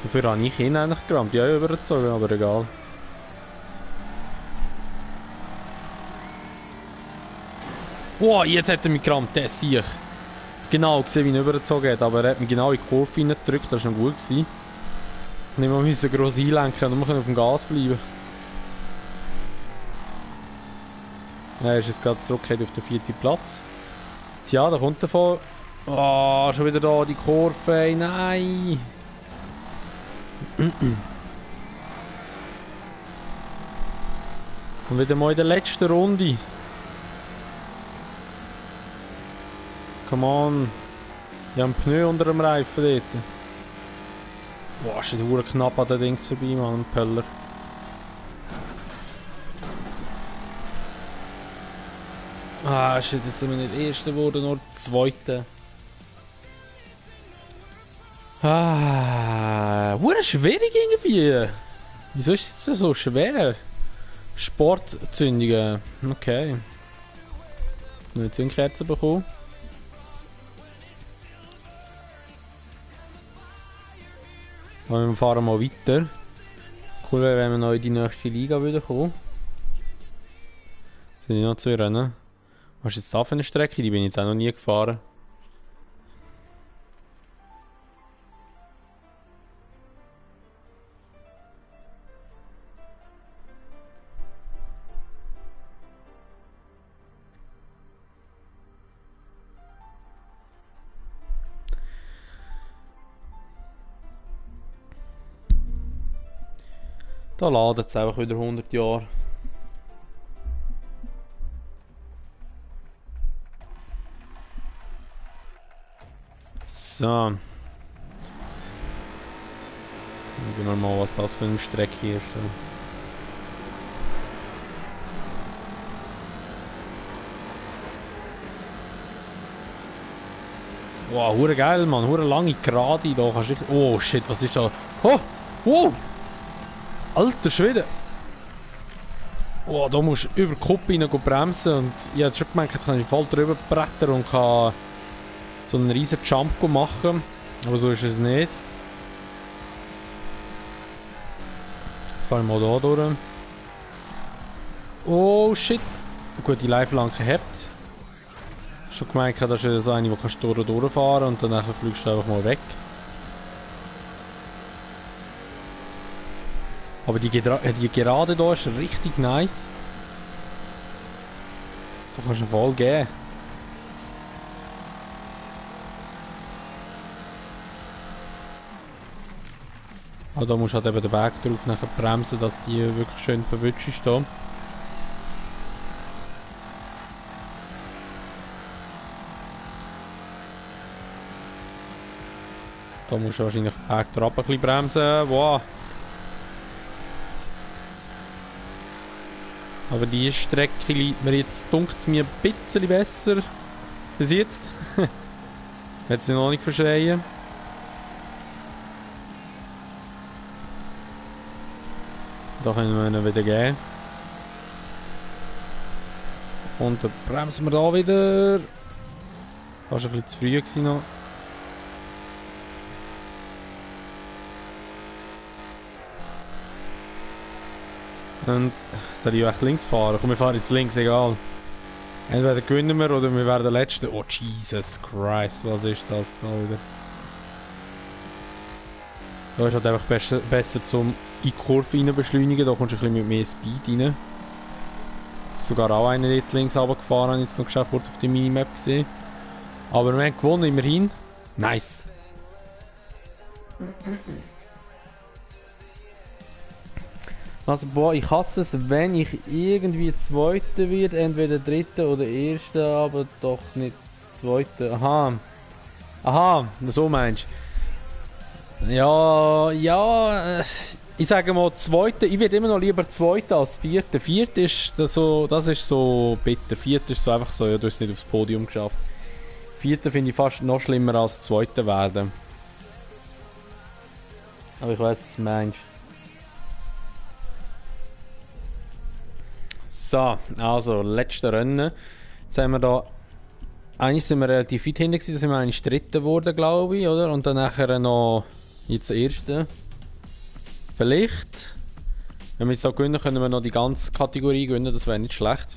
Dafür habe ich ihn eigentlich gerammt. Ja, übergezogen, aber egal. Wow, jetzt hat er mich gerammt, der sehe ich. Ich genau gesehen, wie er übergezogen hat, aber er hat mich genau in die Kurve reingedrückt, das war noch gut gewesen. Nicht mal müssen gross einlenken, nur auf dem Gas bleiben. Er ist jetzt gerade zurückgekehrt auf den 4. Platz. Tja, da kommt er von. Oh, schon wieder da die Kurve, nein! Und wieder mal in der letzten Runde. Come on. Ich habe einen Pneu unter dem Reifen dort. Boah, ist der knapp an den Dings vorbei, Mann, Pöller. Ah, shit, jetzt sind wir nicht Erster geworden, nur Zweiter. Ah, hure schwierig irgendwie. Wieso ist es jetzt so schwer? Sportzündungen. Okay. Eine Zündkerze bekommen. Und wir fahren mal weiter. Cool wäre, wenn wir noch in die nächste Liga wieder kommen. Sind die noch 2 Rennen? Was ist jetzt da für eine Strecke? Die bin ich jetzt auch noch nie gefahren. Da ladet es einfach wieder 100 Jahre. So. Schauen wir mal, was das für eine Strecke ist. Wow, hure geil, Mann. Hure lange Gerade da. Kannst du... Oh shit, was ist da? Oh! Wow! Alter Schwede! Oh, da musst du über den Kopf rein bremsen. Und ich habe schon gemerkt, jetzt kann ich voll drüber brettern und kann so einen riesen Jump machen. Aber so ist es nicht. Jetzt fahren wir mal da durch. Oh shit! Gut, die Leitplanke gehabt. Schon gemerkt, das ist so eine, die kannst du durchfahren und dann fliegst du einfach mal weg. Aber die Gerade hier ist richtig nice. Da kannst du voll gehen. Aber da musst du halt eben den Weg drauf nachher bremsen, dass die wirklich schön verwünscht ist da. Da musst du wahrscheinlich den Weg drauf ein bisschen bremsen. Wow. Aber die Strecke liegt mir jetzt, dunkt es mir ein bisschen besser. Bis jetzt. Hat sie noch nicht verschreien. Da können wir ihn wieder geben. Und dann bremsen wir da wieder. Fast ein bisschen zu früh gewesen noch. Und soll ich echt links fahren? Komm, wir fahren jetzt links, egal. Entweder gewinnen wir oder wir werden der Letzte. Oh Jesus Christ, was ist das da wieder? Da ist halt einfach besser zum in die Kurve rein beschleunigen, da kommst du ein bisschen mit mehr Speed rein. Sogar auch einer jetzt links runtergefahren, habe ich jetzt noch geschafft, kurz auf die Minimap gesehen. Aber wir haben gewonnen, immerhin. Nice! Also boah, ich hasse es, wenn ich irgendwie Zweiter werde, entweder Dritter oder Erster, aber doch nicht Zweiter. Aha. Aha, so meinst du. Ja, ja, ich sage mal Zweiter, ich werde immer noch lieber Zweiter als Vierter. Vierter ist das ist so bitter. Vierter ist so einfach so, ja, du hast es nicht aufs Podium geschafft. Vierter finde ich fast noch schlimmer als Zweiter werden. Aber ich weiß, was du meinst. So, also, letzte Rennen. Jetzt haben wir da. Eigentlich sind wir relativ weit hinten gewesen, da sind wir eigentlich Dritter geworden, glaube ich, oder? Und dann nachher noch jetzt Erste. Vielleicht. Wenn wir jetzt so gewinnen, können wir noch die ganze Kategorie gewinnen, das wäre nicht schlecht.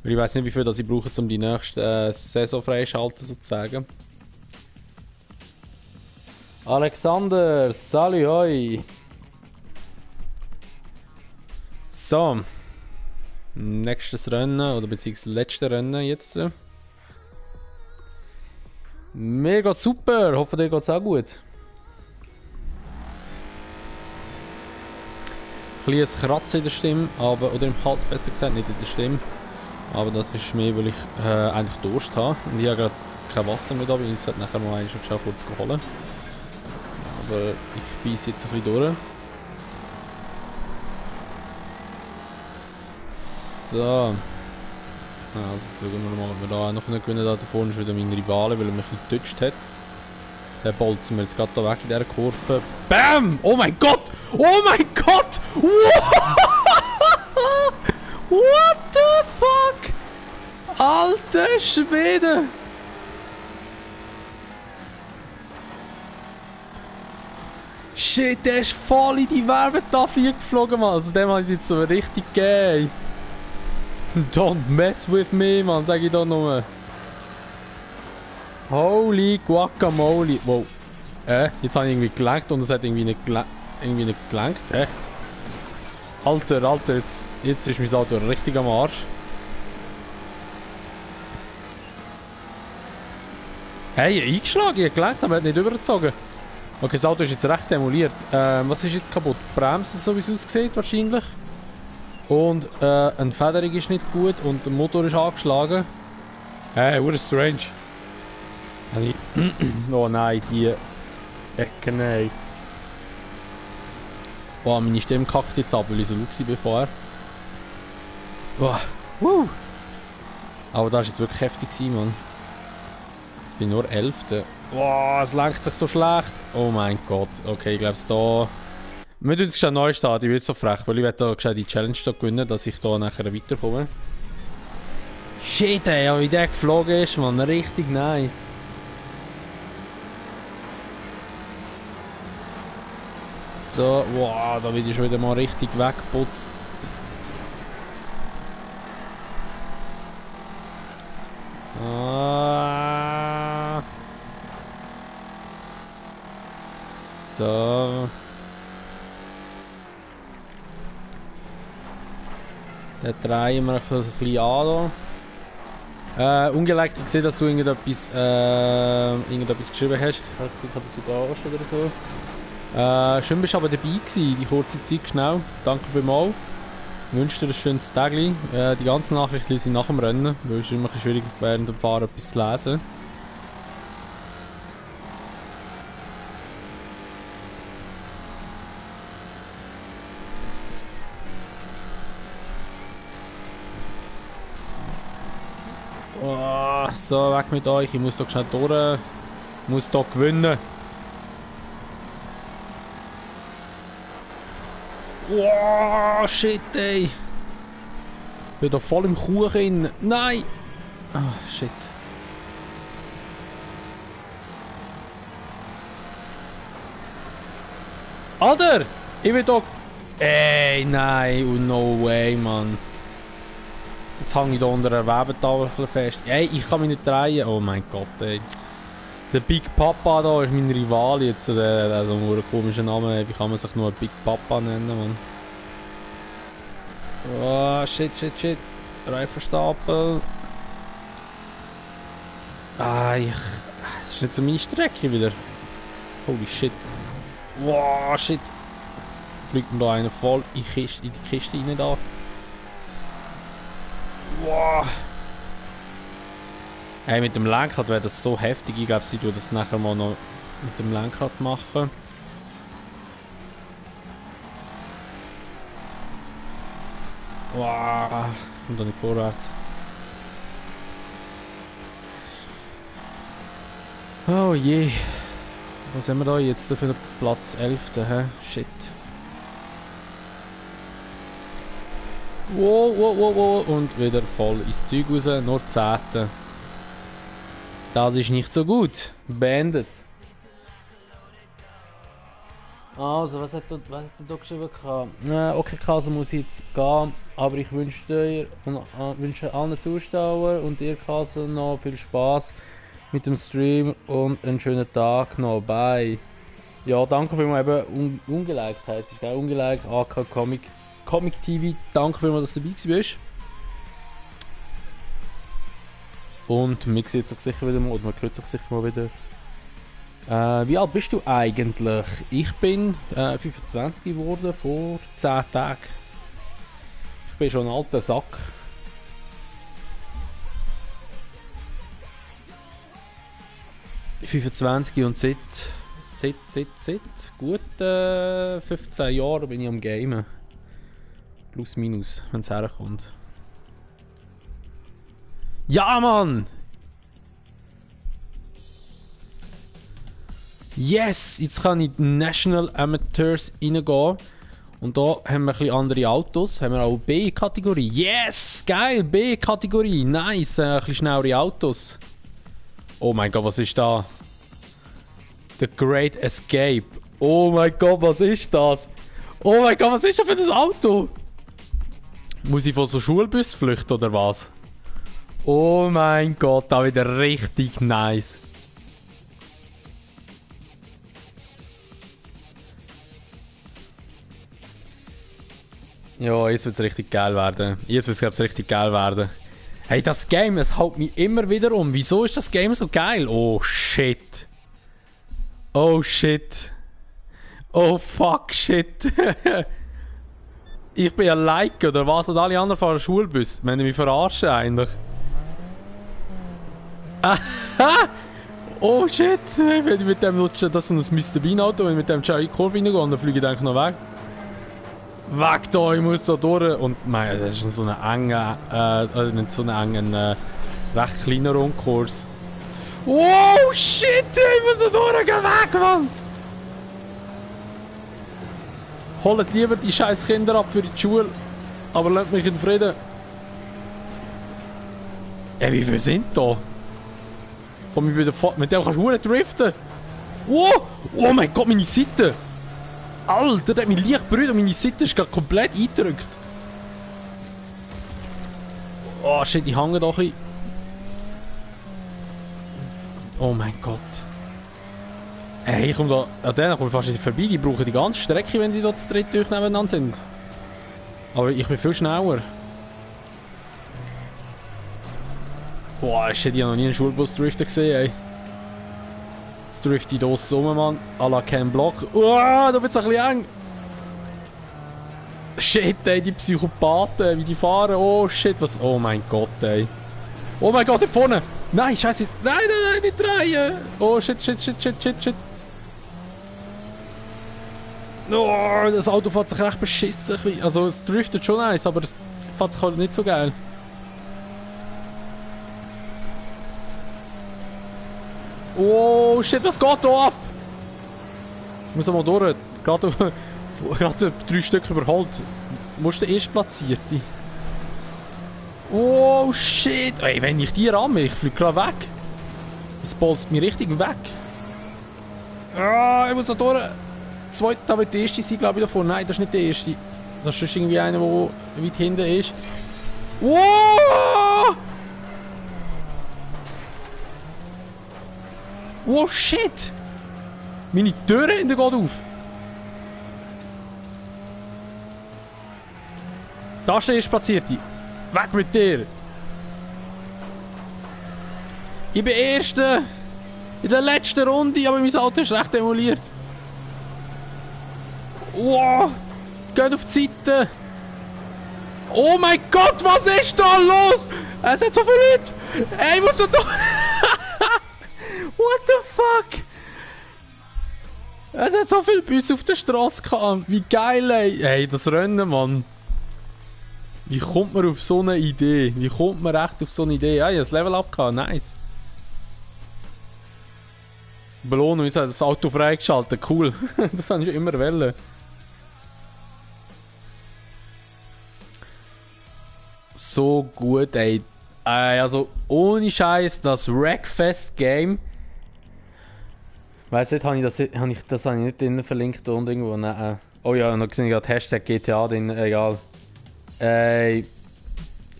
Weil ich weiß nicht, wie viel das ich brauche, um die nächste Saison freischalten, sozusagen. Alexander, salut, hoi! So. Nächstes Rennen, oder beziehungsweise letzte Rennen jetzt. Mir geht's super, hoffe dir geht's auch gut. Ein kleines Kratzen in der Stimme, aber, oder im Hals besser gesagt, nicht in der Stimme. Aber das ist mehr, weil ich eigentlich Durst habe. Und ich habe gerade kein Wasser mehr da, weil ich es nachher mal schon geschafft kurz zu holen. Aber ich beiße jetzt ein bisschen durch. So. Also schauen wir mal, ob wir da auch noch gewinnen. Da vorne ist wieder mein Rivale, weil er mich ein bisschen getutscht hat. Der bolzen wir jetzt gerade da weg in dieser Kurve. BAM! Oh mein Gott! Oh mein Gott! What the fuck? Alter Schwede! Shit, der ist voll in die Werbetafel geflogen, Mann. Also dem habe ich jetzt so richtig gegeben. Don't mess with me, Mann, sag ich da nur. Holy Guacamole. Wow. Jetzt habe ich irgendwie gelenkt und es hat irgendwie nicht gelenkt. Alter, jetzt ist mein Auto richtig am Arsch. Hey, eingeschlagen, ich gelenkt, aber er hat nicht übergezogen. Okay, das Auto ist jetzt recht demoliert. Was ist jetzt kaputt? Die Bremse, so wie es aussieht, wahrscheinlich. Und eine Federung ist nicht gut und der Motor ist angeschlagen. Hey, what is strange. Oh nein, die Ecke, nein. Boah, meine Stimme kackt jetzt ab, weil ich so laut war vorher. Boah, aber das war jetzt wirklich heftig, Mann. Ich bin nur 11. Boah, es lenkt sich so schlecht. Oh mein Gott. Okay, ich glaube, da... Wir tun es schon neu starten, ich bin so frech, weil ich werde da gescheit die Challenge da gewinnen, dass ich da nachher weiterkomme. Shit, ey, wie der geflogen ist, man, richtig nice. So, wow, da wird ich schon wieder mal richtig weggeputzt. So. Dann drehen wir ein bisschen an. Ungeliked, ich sehe, dass du irgendetwas geschrieben hast. Ich habe gesehen, dass du da warst oder so. Schön bist du aber dabei gewesen, die kurze Zeit, genau. Danke vielmals. Ich wünsche dir ein schönes Tag. Die ganzen Nachrichten sind nach dem Rennen, weil es ist immer ein bisschen schwierig während dem Fahren etwas zu lesen. Oh. So, weg mit euch. Ich muss doch schnell durch. Ich muss doch gewinnen. Wow, shit, ey. Ich bin da voll im Kuchen. Nein! Ah, shit. Alter! Ich bin da... Ey, nein. Oh, no way, Mann. Jetzt hänge ich da unter einer Webentafel fest. Ey, ich kann mich nicht drehen. Oh mein Gott, ey. Der Big Papa da ist mein Rival jetzt. Der hat so einen komischen Namen. Wie kann man sich nur Big Papa nennen, Mann? Oh, shit, shit, shit. Reifenstapel. Das ist nicht so meine Strecke wieder. Holy shit. Wow, shit. Fliegt mir da einer voll in die Kiste rein da. Wow. Hey, mit dem Lenkrad wäre das so heftig. Ich glaube, sie tun das nachher mal noch mit dem Lenkrad machen. Wow. Und dann nicht vorwärts. Oh je. Was haben wir da jetzt für den Platz 11? Hä? Shit. Wow, wow, wow, wow. Und wieder voll ins Zeug raus. Nur 10. Das ist nicht so gut. Beendet. Also, was hat er da geschrieben? Okay, Kaso muss ich jetzt gehen. Aber ich wünsche dir und wünsche allen Zuschauern und dir, Kaso, noch viel Spaß mit dem Stream und einen schönen Tag noch. Bye. Ja, danke vielmals eben Ungeliked heisst es. Ungeliked, AK Comic TV. Danke vielmals, dass du dabei bist. Und man sieht sich sicher wieder mal, oder man hört sich sicher mal wieder. Wie alt bist du eigentlich? Ich bin 25 geworden vor 10 Tagen. Ich bin schon ein alter Sack. Ich bin 25 und seit gut 15 Jahren bin ich am Gamen. Plus minus, wenn es herkommt. Ja, Mann! Yes! Jetzt kann ich in National Amateurs reingehen. Und da haben wir ein bisschen andere Autos. Haben wir auch B-Kategorie. Yes! Geil! B-Kategorie. Nice! Ein bisschen schnellere Autos. Oh mein Gott, was ist da? The Great Escape. Oh mein Gott, was ist das? Oh mein Gott, was ist das für ein Auto? Muss ich von so Schulbus flüchten oder was? Oh mein Gott, da wieder richtig nice. Ja, jetzt wird es richtig geil werden. Jetzt wird es richtig geil werden. Hey, das Game, es haut mich immer wieder um. Wieso ist das Game so geil? Oh shit. Oh shit. Oh fuck shit. Ich bin ein Like oder was? Und alle anderen fahren Schulbus. Wenn mich verarschen eigentlich. Oh shit. Wenn ich mit dem lutschen, das ist ein Mr. Bean Auto, wenn ich mit dem Cherry Kurve reingehe, dann fliege ich eigentlich noch weg. Weg da, ich muss da durch. Und mein, das ist so ein enger, nicht so ein enger, recht kleiner Rundkurs. Oh shit, ich muss da durch, geh weg, Mann! Holt lieber die scheiß Kinder ab für die Schule, aber lasst mich in Frieden. Ey, wie viele sind da? Komm ich wieder mit dem kannst du driften. Oh! Oh mein Gott, meine Seite! Alter, der hat mich leicht berührt und meine Seite ist gerade komplett eingedrückt. Oh shit, ich hänge da ein bisschen. Oh mein Gott. Ey, ich komme da... An denen komme ich fast nicht vorbei. Die brauchen die ganze Strecke, wenn sie da zu dritt durch nebeneinander sind. Aber ich bin viel schneller. Boah, shit, ich habe noch nie einen Schulbus driften gesehen, ey. Jetzt drifte ich da rum, Mann. A la Ken Block. Da wird es ein bisschen eng. Shit, ey, die Psychopathen, wie die fahren. Oh shit, was... Oh mein Gott, ey. Oh mein Gott, da vorne. Nein, scheiße. Nein, nein, nein, nicht drehen. Oh shit, shit, shit, shit, shit, shit. Oh, das Auto fährt sich recht beschissen. Also es driftet schon nice, aber es fährt sich halt nicht so geil. Oh shit, was geht da ab? Ich muss mal durch. Gerade 3 Stück überholt. Musst du erst platzierte. Oh shit. Ey, wenn ich die ramme, ich fliege gerade weg. Das bolzt mich richtig weg. Ah, ich muss da durch. Zweite, da wird der erste sein, glaube ich, davor. Nein, das ist nicht der erste. Das ist irgendwie einer, der weit hinten ist. Wow! Oh shit! Meine Türe hinten geht auf. Da ist der erste Platzierte. Weg mit dir! Ich bin Erster! In der letzten Runde, aber mein Auto ist recht demoliert. Wow! Geht auf die Seite! Oh mein Gott, was ist da los? Es hat so viele Leute! Ey, was ist da? What the fuck? Es hat so viele Busse auf der Straße gehabt. Wie geil, ey. Ey, das Rennen, Mann. Wie kommt man auf so eine Idee? Wie kommt man echt auf so eine Idee? Ja, ich habe das Level up gehabt. Nice. Belohnung, ich habe das Auto freigeschaltet. Cool. Das habe ich immer wollen. So gut, ey. Also, ohne Scheiß, das Wreckfest-Game. Weiss nicht, das habe ich nicht drinnen verlinkt und irgendwo. Nein. Oh ja, noch gesehen, gerade Hashtag GTA drin, egal.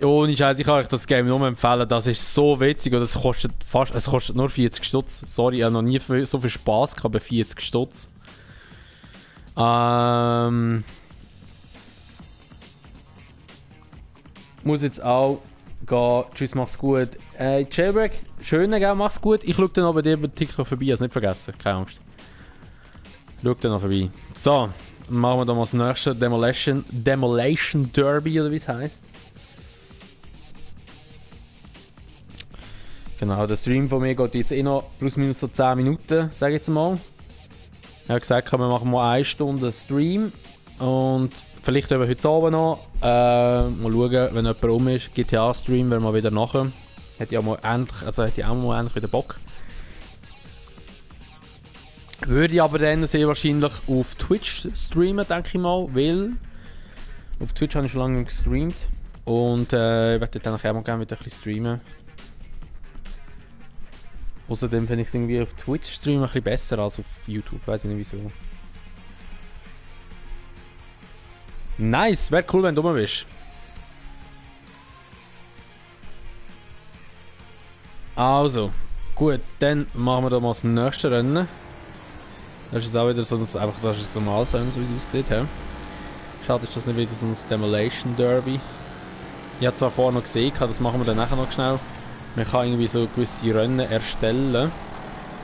Ohne Scheiß, ich kann euch das Game nur empfehlen. Das ist so witzig und es kostet nur 40 Stutz. Sorry, ich habe noch nie so viel Spaß gehabt bei 40 Stutz. Muss jetzt auch gehen. Tschüss, mach's gut. Jailbreak, schön, gell, mach's gut. Ich schaue dann noch bei dir bei TikTok vorbei, also nicht vergessen, keine Angst. Schau dann noch vorbei. So, machen wir dann mal das nächste Demolition Derby, oder wie es heisst. Genau, der Stream von mir geht jetzt eh noch plus minus so 10 Minuten, sage ich jetzt mal. Ich habe gesagt, wir machen mal 1 Stunde Stream. Und vielleicht heute Abend noch. Mal schauen, wenn jemand rum ist. GTA-Stream werden wir wieder nachher. Hätte ich auch mal endlich wieder Bock. Würde ich aber dann sehr wahrscheinlich auf Twitch streamen, denke ich mal. Weil auf Twitch habe ich schon lange gestreamt. Und ich werde dann auch mal gerne wieder ein bisschen streamen. Außerdem finde ich es irgendwie auf Twitch streamen ein bisschen besser als auf YouTube. Weiß ich nicht wieso. Nice, wäre cool, wenn du mal bist. Also, gut, dann machen wir da mal das nächste Rennen. Das ist auch wieder so ein, einfach das ist so normal sein, so wie es aussieht. He? Schade, ist das nicht wieder so ein Demolition Derby. Ich habe zwar vorher noch gesehen, das machen wir dann nachher noch schnell. Man kann irgendwie so gewisse Rennen erstellen.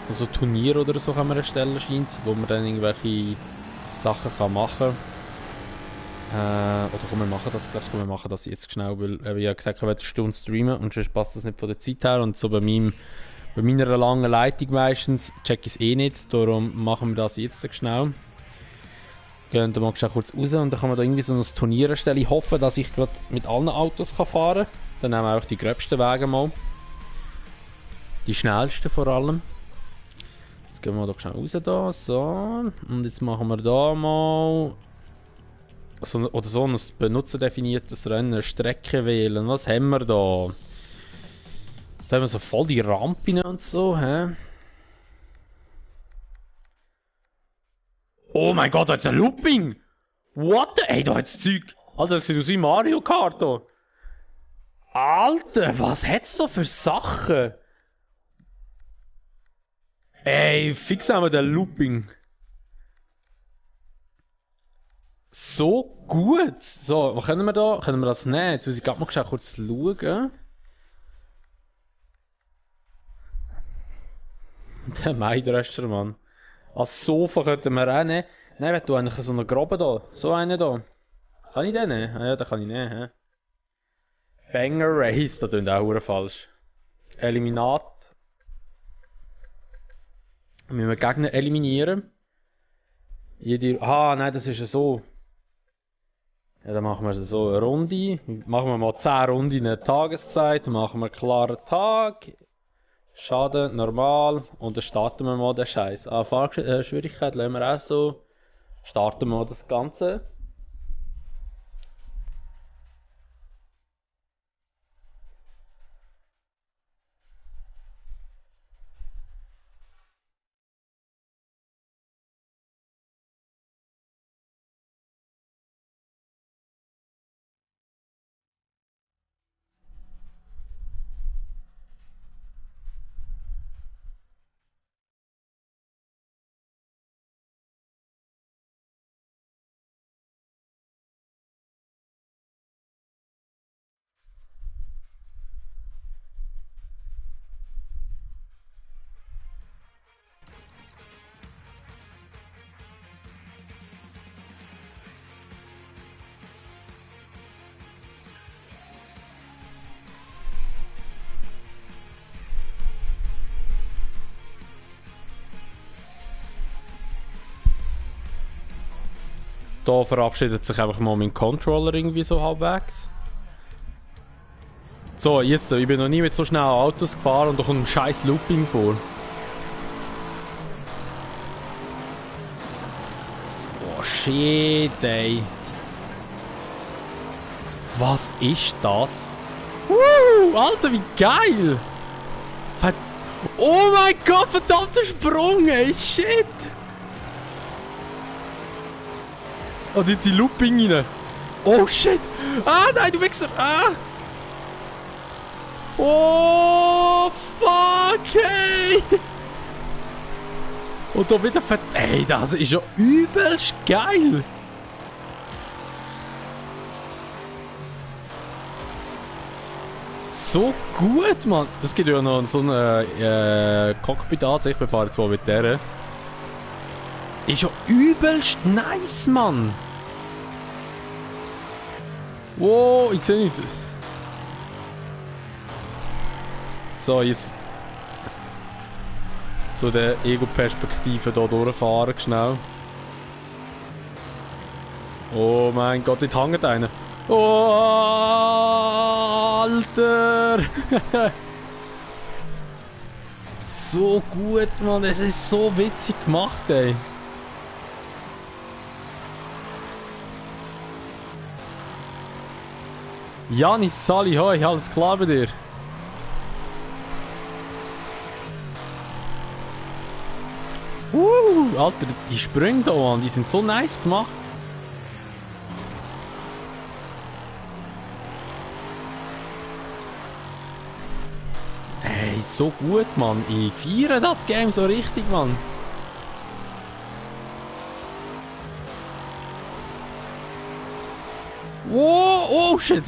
Also Turniere oder so kann man erstellen, scheint es, wo man dann irgendwelche Sachen kann machen kann. Oder können wir machen das, glaube ich, können wir machen das jetzt schnell, weil ich habe gesagt, ich werde eine Stunde streamen und sonst passt das nicht von der Zeit her und so bei meiner langen Leitung meistens check ich es eh nicht, darum machen wir das jetzt schnell. Gehen wir mal kurz raus und dann kann man da irgendwie so ein Turnier erstellen. Ich hoffe, dass ich gerade mit allen Autos kann fahren kann. Dann nehmen wir auch die gröbsten Wege mal. Die schnellsten vor allem. Jetzt gehen wir doch schnell raus da, so. Und jetzt machen wir da mal so ein benutzerdefiniertes Rennen, Strecke wählen. Was haben wir da? Da haben wir so voll die Rampen und so, hä? Oh mein Gott, da ist ein Looping! What the? Ey, da hat's Zeug! Alter, das sieht aus wie Mario Kart da! Alter, was hat's da für Sachen? Ey, fix haben wir den Looping. So gut! So, was können wir da? Können wir das nehmen? Jetzt muss ich gerade mal kurz schauen. Der Maidröster, Mann. Als Sofa könnten wir auch nehmen. Nein, du eigentlich so einen Graben da. So einen da. Kann ich den nehmen? Ah ja, den kann ich nehmen. Banger Race, da tun auch falsch. Eliminat. Müssen wir Gegner eliminieren. Nein, das ist ja so. Ja, dann machen wir so eine Runde. Machen wir mal 10 Runden in der Tageszeit. Machen wir einen klaren Tag. Schaden normal und dann starten wir mal den Scheiß. Fahrschwierigkeit lassen wir auch so. Starten wir mal das Ganze. Da verabschiedet sich einfach mal mein Controller irgendwie so halbwegs. So, jetzt, ich bin noch nie mit so schnellen Autos gefahren und da kommt ein scheiß Looping vor. Oh shit, ey. Was ist das? Alter, wie geil! Oh mein Gott, verdammter Sprung, ey, shit! Und jetzt in Looping rein. Oh shit! Ah, nein, du Wichser! Ah! Oh, fuck, ey! Und da wieder ey, das ist ja übelst geil! So gut, Mann! Es gibt ja noch so eine Cockpit-Ansicht, wir fahren jetzt mal mit der. Ist ja übelst nice, Mann! Wow, ich sehe nicht. So, jetzt so der Ego-Perspektive hier durchfahren, schnell. Oh mein Gott, dort hängt einer. Oh, Alter! So gut, Mann, es ist so witzig gemacht, ey. Janis, Sali, hoi, alles klar bei dir? Alter, die Sprünge da, Mann, die sind so nice gemacht. Ey, so gut, Mann. Ich feiere das Game so richtig, Mann. Wow, oh shit.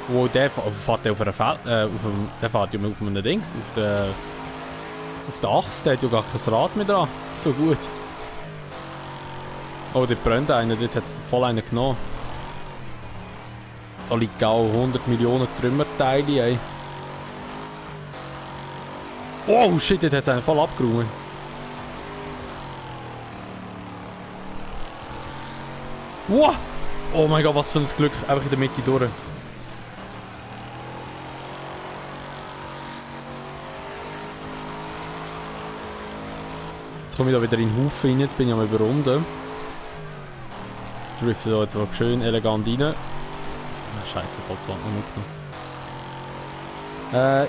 Wow, der fährt ja auf einer der fährt ja auf einem Dings, auf der Achse, der hat ja gar kein Rad mehr dran. So gut. Oh, dort brennt einer, dort hat es voll einen genommen. Da liegt auch 100 Millionen Trümmerteile, ey. Oh shit, dort hat es einen voll abgeräumt. Wow! Oh mein Gott, was für ein Glück, einfach in der Mitte durch. Jetzt komme ich da wieder in den Haufen rein, jetzt bin ich am Überrunden. Drifte da jetzt mal schön elegant rein. Ah, scheiße, Gottwand noch mitgenommen.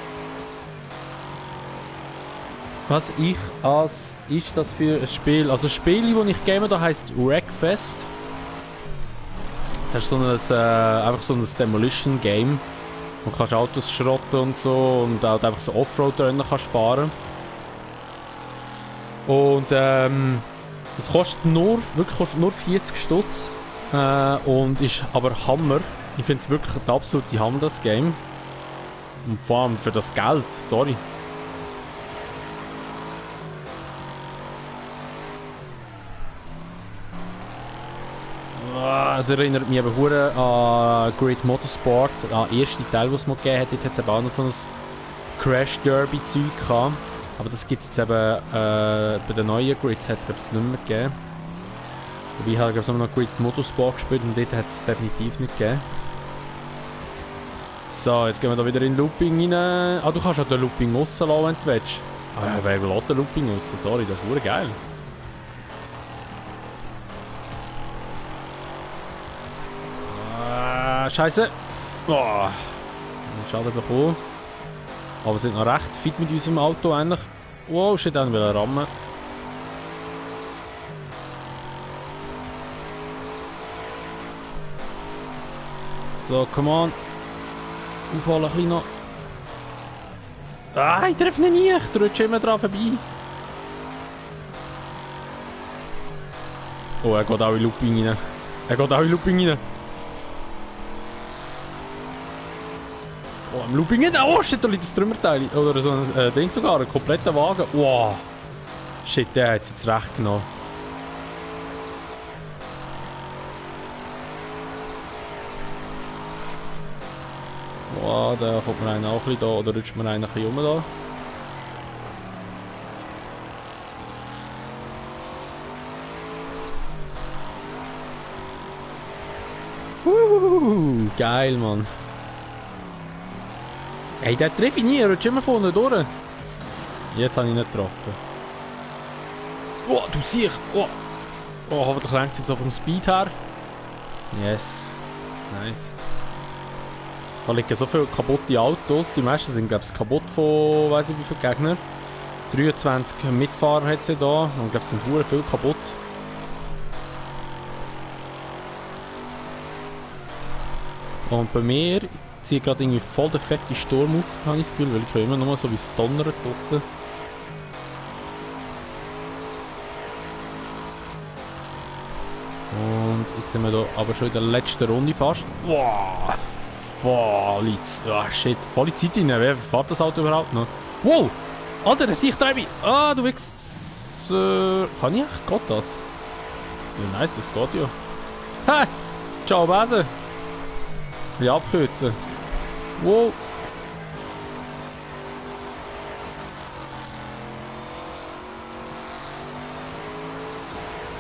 Was ich als ist das für ein Spiel? Also das Spiel, das ich game, da heisst Wreckfest. Das ist so ein, einfach so ein Demolition Game. Wo du kannst Autos schrotten und so und auch einfach so Offroad-Rennen kannst fahren. Und es kostet nur, wirklich kostet nur 40 Stutz. Und ist aber Hammer. Ich finde es wirklich ein absolute Hammer, das Game. Und vor allem für das Geld, sorry. Es erinnert mich aber hure an Grid Motorsport, an den ersten Teil, den es mal gegeben hat. Dort hat es auch noch so ein Crash Derby Zeug gehabt. Aber das gibt es jetzt eben bei den neuen Grids hat es nicht mehr gegeben. Wobei ich habe glaube noch Grid Motorsport gespielt und dort hat es definitiv nicht gegeben. So, jetzt gehen wir da wieder in Looping rein. Ah, du kannst auch den Looping rauslassen, wenn du willst. Ah ja, wer lässt den Looping raus? Sorry, das ist verdammt geil. Scheiße. Boah. Schaden bekommen. Aber wir sind noch recht fit mit unserem Auto eigentlich. Wow, shit, dann will er rammen. So, come on. Aufholen ein bisschen noch. Ah, ich treffe ihn nicht. Ich rutsche immer dran vorbei. Oh, er geht auch in Looping rein. Er geht auch in Looping rein. Oh, im Looping nicht. Oh, shit, da liegt das Trümmerteil. Oder so ein Ding sogar, ein kompletter Wagen. Wow. Shit, der hat es jetzt recht genommen. Wow, da kommt mir einer auch ein bisschen da, oder rutscht mir einer ein bisschen rum da. Geil, Mann. Hey, der treffe ich nie, er rutscht immer vorne durch. Jetzt habe ich nicht getroffen. Oh, du siehst. Oh, oh, hoffentlich lenkt es jetzt auch vom Speed her. Yes. Nice. Da liegen so viele kaputte Autos. Die meisten sind, glaube ich, kaputt von, weiß ich wie viele Gegner. 23 Mitfahrer hat sie da. Und ich glaube, es sind sehr viel kaputt. Und bei mir zieht gerade irgendwie voll der fette Sturm auf, habe ich das Gefühl, weil ich höre immer nur so wie es donnert draussen. Und jetzt sind wir da aber schon in der letzten Runde fast. Wow! Wow, liegt's. Ah, shit, volle Zeit rein. Wer fährt das Auto überhaupt noch? Wow! Alter, der Sichtreibe! Ah, du wichst. Kann ich echt? Geht das? Ja, nice, das geht ja. Ha! Ciao, Base! Ja, abkürzen. Wow!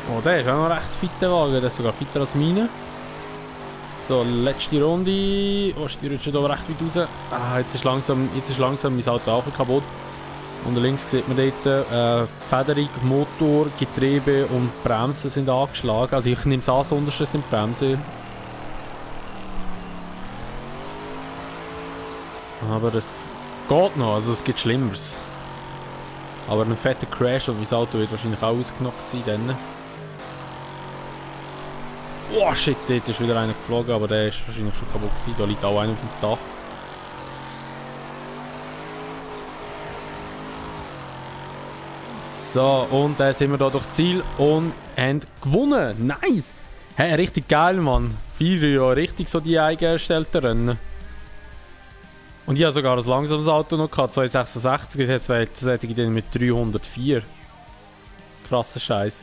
Oh, der ist auch noch recht fitter Wagen. Der ist sogar fitter als meine. So, letzte Runde. Oh, die rutscht hier recht weit raus. Ah, jetzt ist langsam mein Auto auch kaputt. Und links sieht man dort, Federung, Motor, Getriebe und Bremsen sind angeschlagen. Also ich nehme es an, das unterste sind Bremsen. Aber es geht noch, also es gibt Schlimmeres. Aber ein fetter Crash und mein Auto wird wahrscheinlich auch ausgenockt sein dann. Oh shit, dort ist wieder einer geflogen, aber der ist wahrscheinlich schon kaputt gewesen. Da liegt auch einer auf dem Dach. So, und dann sind wir da durchs Ziel und haben gewonnen. Nice! Hey, richtig geil, Mann. Feiere ja richtig so die eingestellten Rennen. Und ich habe sogar ein langsames Auto noch gehabt, 266, jetzt hätte ich den mit 304. Krasser Scheiß.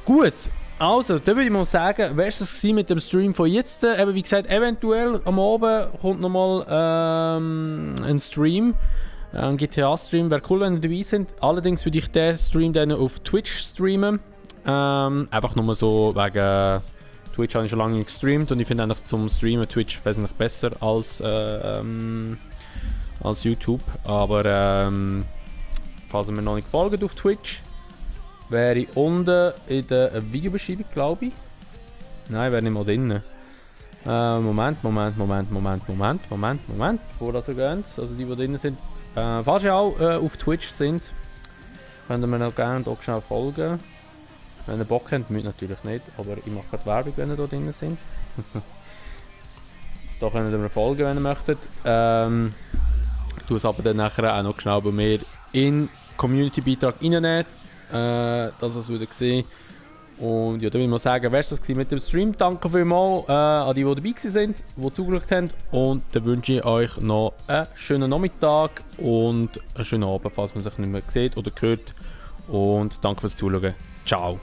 Gut, also, dann würde ich mal sagen, wäre es mit dem Stream von jetzt. Eben wie gesagt, eventuell am Abend kommt nochmal ein Stream. Ein GTA-Stream. Wäre cool, wenn ihr dabei sind. Allerdings würde ich den Stream dann auf Twitch streamen. Einfach nur so wegen Twitch habe ich schon lange nicht gestreamt und ich finde eigentlich zum Streamen Twitch wesentlich besser als YouTube. Aber falls ihr mir noch nicht folgt auf Twitch, wäre ich unten in der Videobeschreibung, glaube ich. Nein, wäre nicht mal drin. Moment, bevor das so geht. Also die drin sind. Falls ihr auch auf Twitch sind, könnt ihr mir noch gerne hier schnell folgen. Wenn ihr Bock habt, müsst ihr natürlich nicht, aber ich mache gerade Werbung, wenn ihr da drin sind. Da könnt ihr mir folgen, wenn ihr möchtet. Ich tue es aber dann nachher auch noch schnell bei mir in Community-Beitrag reinnehmen, dass ihr es wieder seht. Und ja, dann würde ich mal sagen, wäre es das mit dem Stream. Danke vielmals an die dabei sind, die zugeschaut haben. Und dann wünsche ich euch noch einen schönen Nachmittag und einen schönen Abend, falls man sich nicht mehr sieht oder hört. Und danke fürs Zuschauen. Ciao.